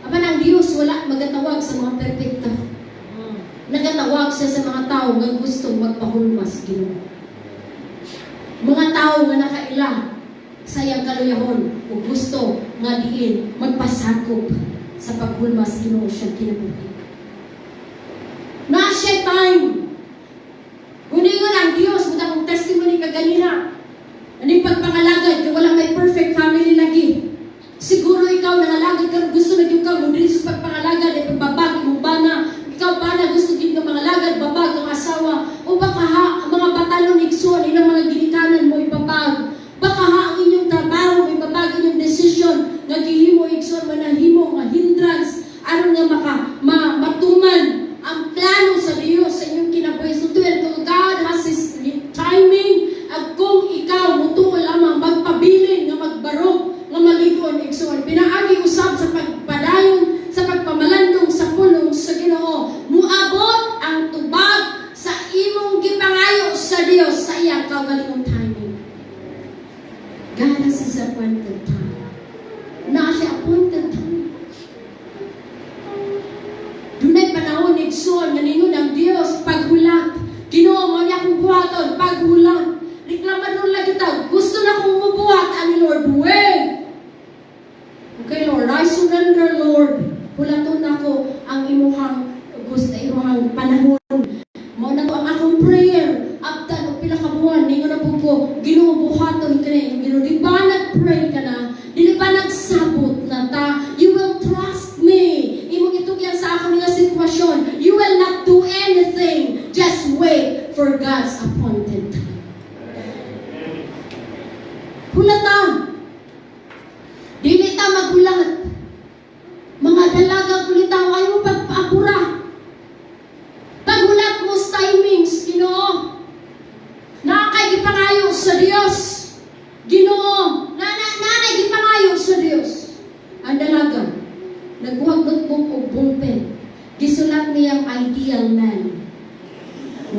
Apan ang Diyos wala magatawag sa mga perpekto. Nagatawag siya sa mga tao nga gusto magpahulmas Ginoo. Mga tao nga nakaila sa iyang kaluyahon o gusto nga diin magpasakop sa paghulmas Ginoo siyang kinabuhi. Na siya time. Kuningon ang Diyos, muna akong testimony kaganina. Aning pagpangalagad, kung wala may perfect family lagi. Siguro ikaw nangalagad ka, gusto na gyud ka mo diri sa pagpangalagad ay pagbabag imong bana. Ikaw bana gusto gyud nga mangalagad, babag ang asawa. O baka ha, ang mga batanon, igsoon, ilang mga ginikanan mo ibabag. Baka ha ang inyong trabaho, ibabag inyong decision nga gihimo, igsoon, manahimo nga hindrance aron nga maka matuman ang plano sa Dios sa inyong kinabuhi. So tuwel kung God has His timing, at kung ikaw mutuo lamang magpabilin nga magbarog nga maligon, igsoon, pinaagi usab sa pagpadayon sa pagpamalandong sa pulong sa Ginoo, muabot ang tubag sa imong gipangayo sa Dios sa iyang kaugalingong timing. God has His appointed time. Na siya appointed time. Dunay panahon, igsoon, nga ningon ang Dios, paghulat. Ginoo mo niya akong buhaton, paghulat. Reklamador lang kita, gusto na kong mubuhat ani Lord, wait. Okay Lord, I surrender, Lord. Hulaton nako ang imuhang gusto, imuhang panahon. Mao na to ang akong prayer. Abtan og pila ka buwan, ningon na pud ko, "Ginoo, buhaton kani." Ginoo, di ba nag-pray ka na? Paghalagag ulitaw, ayaw mo pagpaapura. Paghulat mo sa timings, Ginoo. Naa kay gipangayo sa Dios. Ginoo, na na naa kay gipangayo sa Dios. Ang dalaga, nagkuha notebook og ballpen. Gisulat niyang ideal man.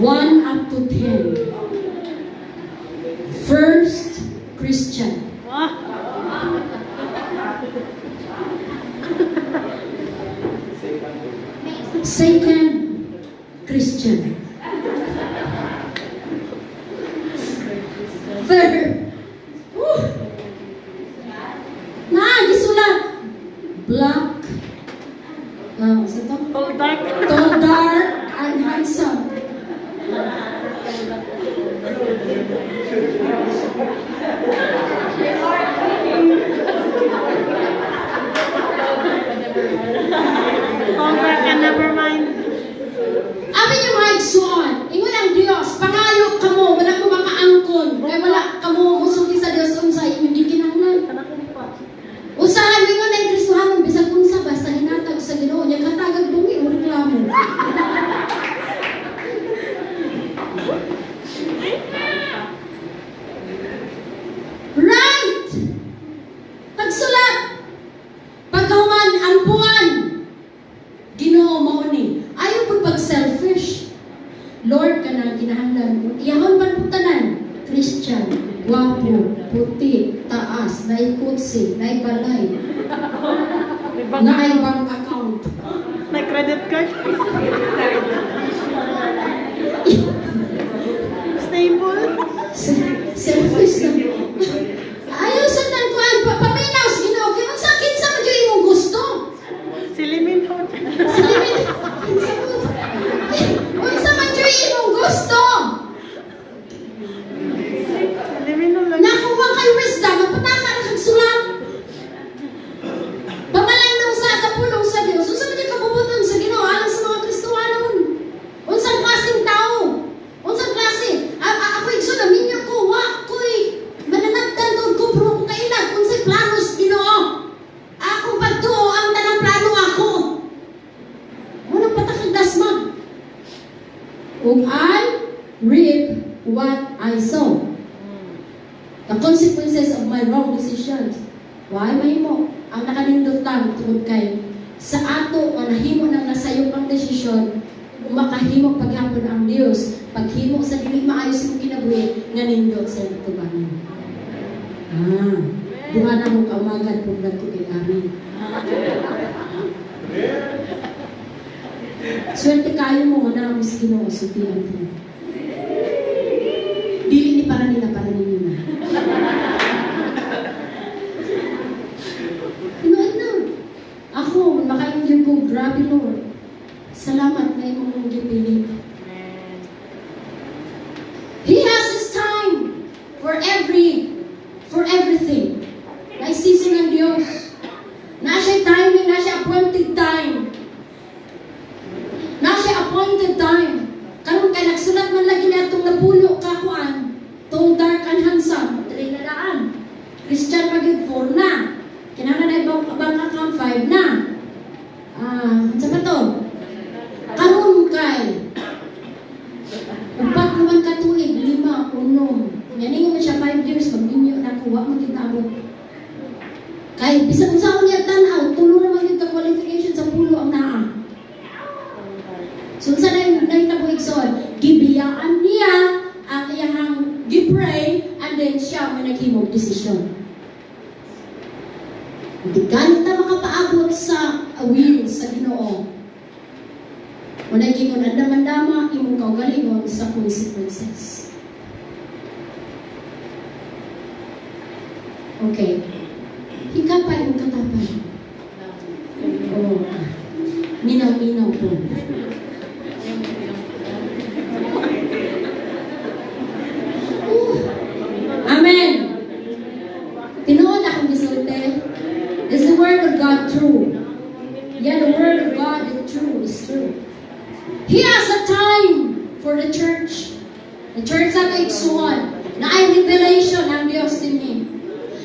1 up to 10. First, Christian. Wow. Second, Christian. Third, na, gisulat. Black, sa to? Tall, dark. Tall, dark, and handsome. Tall, dark, and never mind. Abi niyo, mga igsoon, ingon ang Dios, pangayo kamo, wala ko makaangkon, kay wala kamo musulti sa Dios unsa inyong gikinahanglan. Usahay ingon ang Kristohanon bisag unsa basta hinatag sa Ginoo nya katagag bungi o reklamo. Right! Pagsulat! Pagkahuman, ampuan! Ginoo mao ni. Ayaw pud pag selfish. Lord, kanang kinahanglan mo. Iyahon man pud tanan. Christian, gwapo, puti, taas, naay kotse, naay balay, May bank naay bank account. May credit card. Stable. Selfish na. Ayaw sa tankuan, paminaw sa Ginoo. Kaya unsa kinsa man gyud imong gusto? Silimin po. Sige, kinsa mo? Unsa man gyud imong gusto? Silimin na lang. Nakuha kay wisdom, magpataka na kag sulat. Pamalang daw sa pulong sa Dios. Unsa man gyud kabubuton sa Ginoo alang sa mga Kristohanon? Unsang klaseng tao? Unsang klase? Ako, igsoon, naminyo ko, wa ko'y mananagdan doon ko, pero ko kailag unsay plano sa Ginoo. Akong pagtuo ang tanang plano ako. Unang patakag dasmag. Ug I reap what I sow. The consequences of my wrong decisions. Why mahimo? Ang nakanindot lang tungod kay sa ato nga nahimo nang nasayop ang desisyon, makahimo paghapon ang Dios paghimo sa dili maayo sa imong kinabuhi nga nindot sa imong tubangan. Duha na mo kaumagan pug nagto kay amin. Swerte kayo mo nga naa mo sa Ginoo, sultian mo. Dili ni para nila, para ninyo na. Tinuod na. Ako, makaingon ko, grabe Lord. Salamat na imong gipili. Amen. He has His time for everything. May season ng Diyos. Na siya timing, na siya appointed time. Na siya appointed time. Karon kay nagsulat man lagi niya itong napulo ka kuan, tall, dark, and handsome, 3 na daan. Christian pa gyud, 4 na. Kinahanglan na ibang bank account, 5 na. Unsa pa to? Karon kay 4 naman ka tuig, 5, 6. Yan ingon man siya 5 years, magminyo na ko, wa man gyud naabot. Kay bisan unsa ako niya tan-aw, tulo ra man gyud ka qualification sa pulo ang naa. So unsa na yung nahitabo, igsoon? Gibiyaan niya ang iyahang gi-pray and then siya may naghimog desisyon. Hindi ganit ta makapaabot sa will sa Ginoo. Wala gingon andam-andama imong kaugalingon sa consequences. Okay. Hikapay imong katapay. Oh. Minaw-minaw po. Amen. Tinuod akong gisulti. Is the word of God true? Yeah, the word of God is true, is true. He has a time for the church. The church sa igsuon na ay revelation ang Diyos dinhi.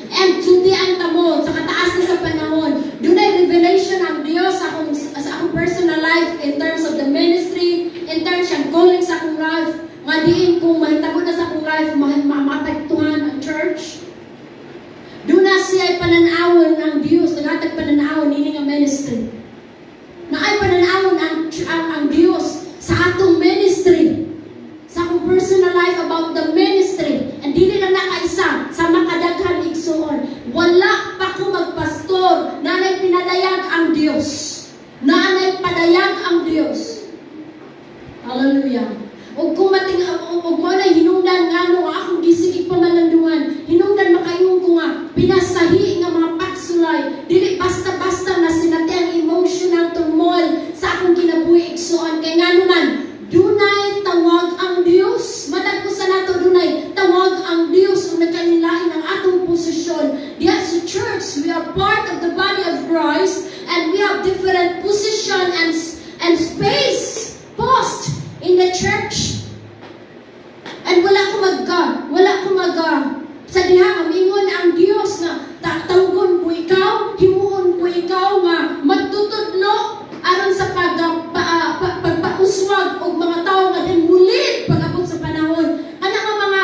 And sultian ta mo sa kataas na sa panahon, doon ay revelation ang Diyos sa Calling sa akong life nga diin kung mahitabo na sa akong life, maapektuhan ang church. Duna siya pananawon ang Dios, naghatag pananawon nini nga ministry. Naay pananawon ang Dios sa atong ministry. Sa akong personal life about the ministry. And dili lang nakaisa sa makadaghan, igsuon. Wala pa ko magpastor, naanay pinadayag ang Dios. Naanay padayag ang Dios. Hallelujah. Ug kung mating ug mo na hinungdan ngano nga akong gisigig pamalandungan, hinungdan makaingon ko nga pinasahi nga mga pagsulay, dili basta-basta na sinati ang emotional turmoil sa akong kinabuhi, igsuon, kay ngano man dunay tawag ang Dios. Matag usa nato dunay tawag ang Dios ug nagkalain ang atong posisyon diha sa church. We are part of the body of Christ and we have different position and space, post in the church. And wala ko magka, sa diha nga mingon ang Dios nga tawgon ko ikaw, himuon ko ikaw nga magtutudlo aron sa pagpauswag og mga tawo nga din mulid pag-abot sa panahon. Kana nga mga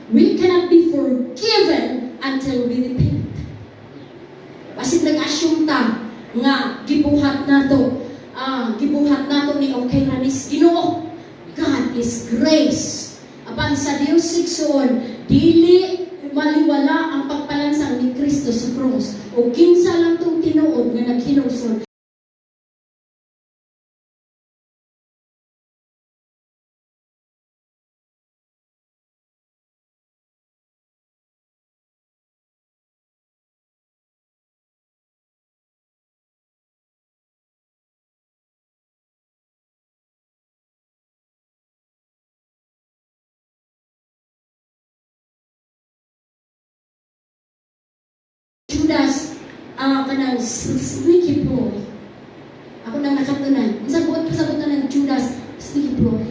We cannot be forgiven until we repent. Basin nag-assume ta nga gibuhat nato ni okay ra ni Ginoo. God is grace. Apan sa Dios, igsoon, dili maliwala ang pagpalansang ni Kristo sa cross. O kinsa lang tong tinuod nga naghinulsol. Judas, kanang sneaky ploy. Ako nang nakatunan. Ang sagot pasabot na ng Judas, sneaky ploy.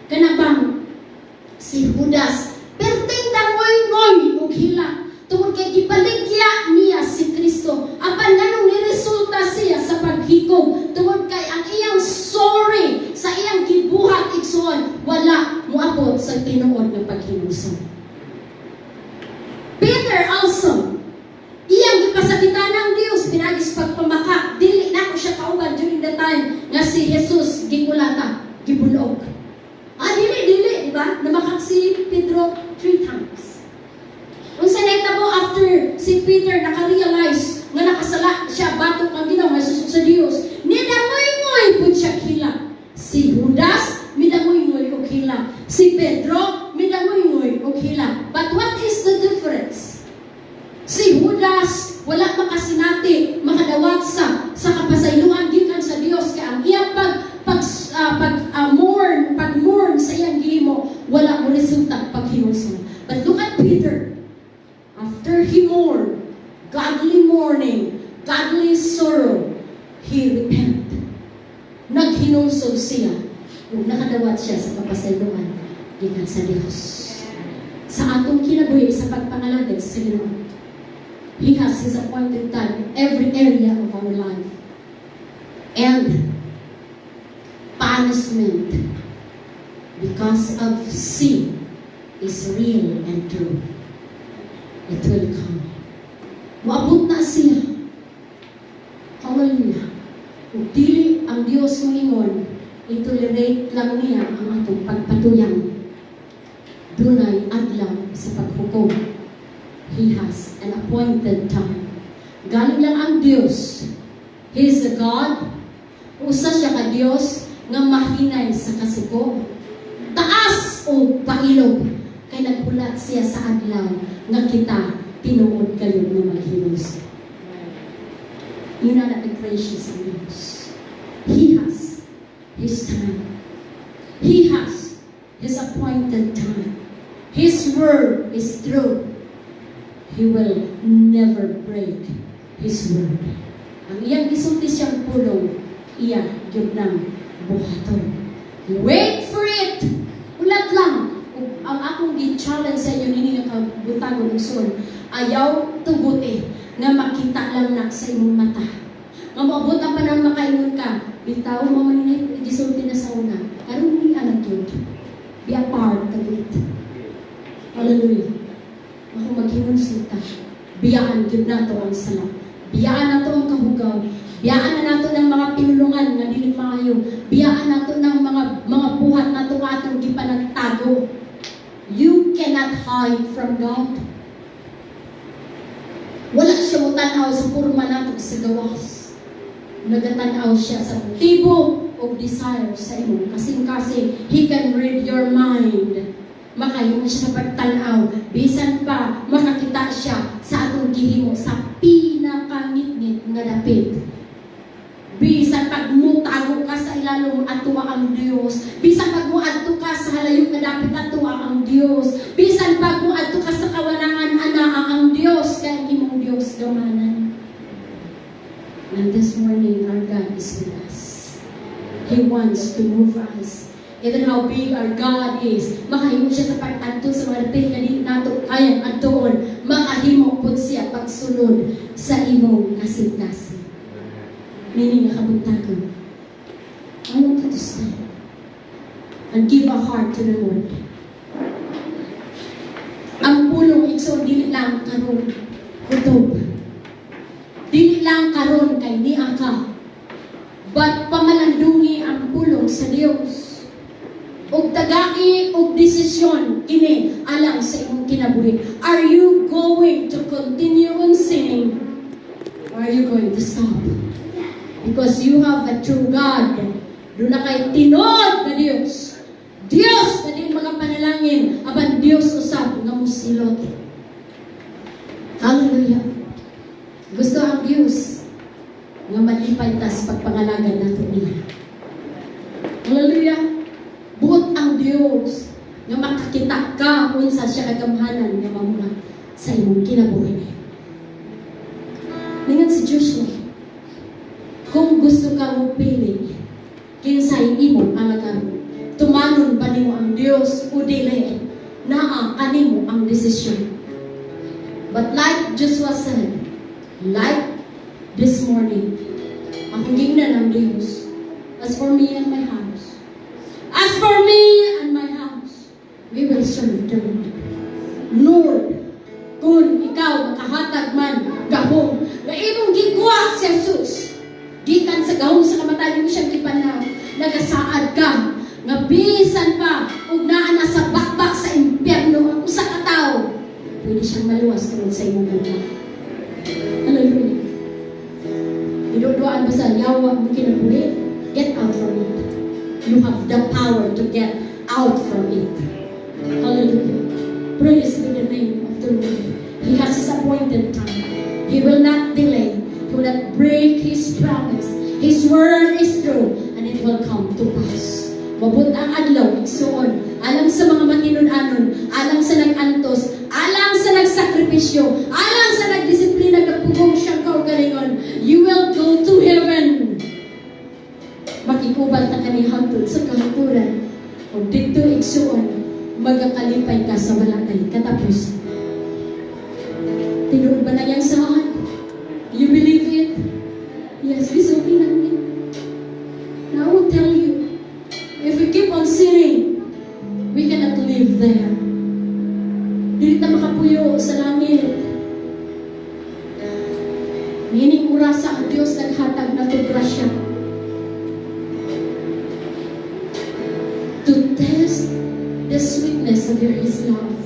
Kana bang si Judas, perting dangoy-ngoy og hila tungod kay gibaligya niya si Kristo. Apan nganong niresulta siya sa paghikog? Tungod kay ang iyang sorry sa iyang gibuhat, igsoon, wala moabot sa tinuod nga paghinulsol. Peter also, iyang gipasakitan ng Dios pinaagi sa pagpamaka. Dili na ko siya kauban during the time nga si Jesus gikulata, gibunog. Ah, dili, dili, di ba? Namakak si Pedro three times. Unsa nahitabo after si Peter naka-realize nga nakasala siya batok ang Ginoo nga susok sa Dios? Nidangoy-ngoy pud siya hila. Si Judas midangoy-ngoy og hila. Si Pedro midangoy-ngoy og hila. But what is the difference? Si Judas wala makasinati, makadawat sa kapasayloan gikan sa Dios kay ang iyang pag pag ah, pag mourn, pag mourn sa iyang gihimo wala mo resulta paghinulsol. But look at Peter. After he mourned, godly mourning, godly sorrow, he repent. Naghinulsol siya ug nakadawat siya sa kapasayloan gikan sa Dios. Sa atong kinabuhi sa pagpangalagad sa Ginoo, He has His appointed time in every area of our life. And punishment because of sin is real and true. It will come. Moabot na siya. Hallelujah. Ug dili ang Dios moingon, i-tolerate lang niya ang atong pagpatuyang. Dunay adlaw sa paghukom. He has an appointed time. Galing lang ang Dios. He is a God. Usa siya ka Dios nga mahinay sa kasuko. Taas o pailob. Kay naghulat siya sa adlaw nga kita tinuod kayo nga maghinulsol. Yun na gracious ang Diyos. He has His time. He has His appointed time. His word is true. He will never break His word. Ang iyang gisulti siyang pulong, iya gyud nang buhaton. Wait for it! Ulat lang. Ug ang akong gi-challenge sa inyo nini nga kabuntagon, igsoon, ayaw tuguti nga makita lang na sa imong mata. Nga moabot ang panahon makaingon ka, "Bitaw mo man ni gisulti na sa una." Karon ni anak yun. Be a part of it. Hallelujah. Ako maghinulsol ta. Biyaan gyud nato ang sala. Biyaan nato ang kahugaw. Biyaan na nato ng mga pinulungan nga dili maayo. Biyaan nato ng mga buhat nato nga atong gipanagtago. You cannot hide from God. Wala siya mo tanaw sa porma nato sa gawas. Nagatanaw siya sa motibo o desire sa imong kasing-kasing. He can read your mind. Makahimo siya sa pagtanaw. Bisan pa makakita siya sa atong gihimo sa pinakangitngit nga dapit. Bisan pag mutago ka sa ilalom, atuwa ang Dios. Bisan pag muadto ka sa halayo nga dapit, atuwa ang Dios. Bisan pag muadto ka sa kawanangan, anaa ang Dios kay ang imong Dios gamanan. And this morning, our God is with us. He wants to move us. Even how big our God is, makahimo siya sa pag-adto sa mga dapit nga dili nato kayang adtoon. Makahimo pud siya pagsulod sa imong kasing-kasing. Meaning nga kabuntagon, I want you to stand and give a heart to the Lord. Igsoon, dili lang karon kutob. Dili lang karon kay niya ka. But pamalandungi ang pulong sa Dios. Og tagai og desisyon kini alang sa imong kinabuhi. Are you going to continue on sinning? Or are you going to stop? Because you have a true God. Duna kay tinuod na Dios. Dios na di makapanalangin, apan Dios usab nga musilot. Hallelujah. Gusto ang Dios nga malipay ta sa pagpangalagad nato niya. Hallelujah. Buot ang Dios nga makakita ka unsa siya kagamhanan nga mamuhat sa imong kinabuhi. Ningan si Joshua, kung gusto ka mo pili, kinsay imong alagaron, tumanon ba nimo ang Dios o dili, naa kanimo ang desisyon. But like Joshua said, like this morning, akong gingnan ang Dios, "As for me and my house, as for me and my house, we will serve the Lord." Lord, kung ikaw makahatag man gahom, nga imong gikuha si Jesus, gikan sa gahom sa kamatayon mo siyang gipanhaw, nagasaad ka, nga bisan pa, ug naa na sa bakbak sa impyerno ang usa ka tawo, pwede siyang maluwas tungod sa imong gugma. Hallelujah. Giduduan ba sa yawa mo kinabuhi? Get out from it. You have the power to get out from it. Hallelujah. Praise be the name of the Lord. He has His appointed time. He will not delay. He will not break His promise. His word is true and it will come to pass. Mabot ang adlaw, igsuon, alang sa mga matinud-anon, alang sa nag-antos, alang sa nagsakripisyo, alang sa nagdisiplina, nagpugong siyang kaugalingon, you will go to heaven. Makikuban ta kani hangtod sa kahangturan. Ug didto, igsuon, magakalipay ka sa wala nay katapusan. Tinuod ba na yan saan? You believe it? Yes, gisulti na niya. Now I will tell you, if we keep on sinning, we cannot live there. Dili ta makapuyo sa langit. Meaning, orasa ang Diyos naghatag na to grasya to test the sweetness of your His love.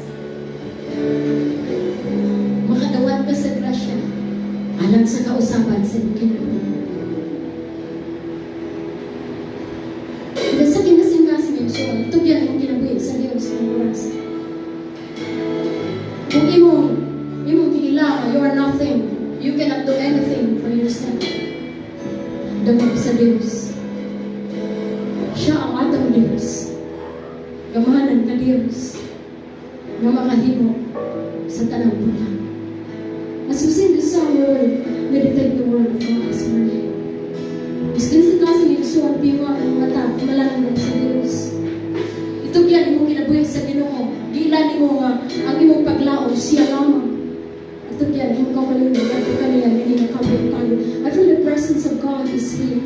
Makadawat ka sa grasya alang sa kausaban sa iyong kinabuhi. Sa kinasing-kasing, igsoon, tugyan ang kinabuhi sa Diyos ng oras. Kung imong giila, you are nothing. You cannot do anything for yourself. Dungog sa Diyos. Siya ang atong Diyos. Gamhanan ka Diyos nga makahimo sa tanang butang. As we sing this song, we will meditate the word of God this morning. Biskin sa kasing, igsoon, piwa ang mata, malandong sa Diyos. Itugyan imong kinabuhi sa Ginoo. Giila nimo nga ang imong paglaom siya lamang. Itugyan imong kaugalingon at kaniya ini nga kabuntagon. I feel the presence of God is here.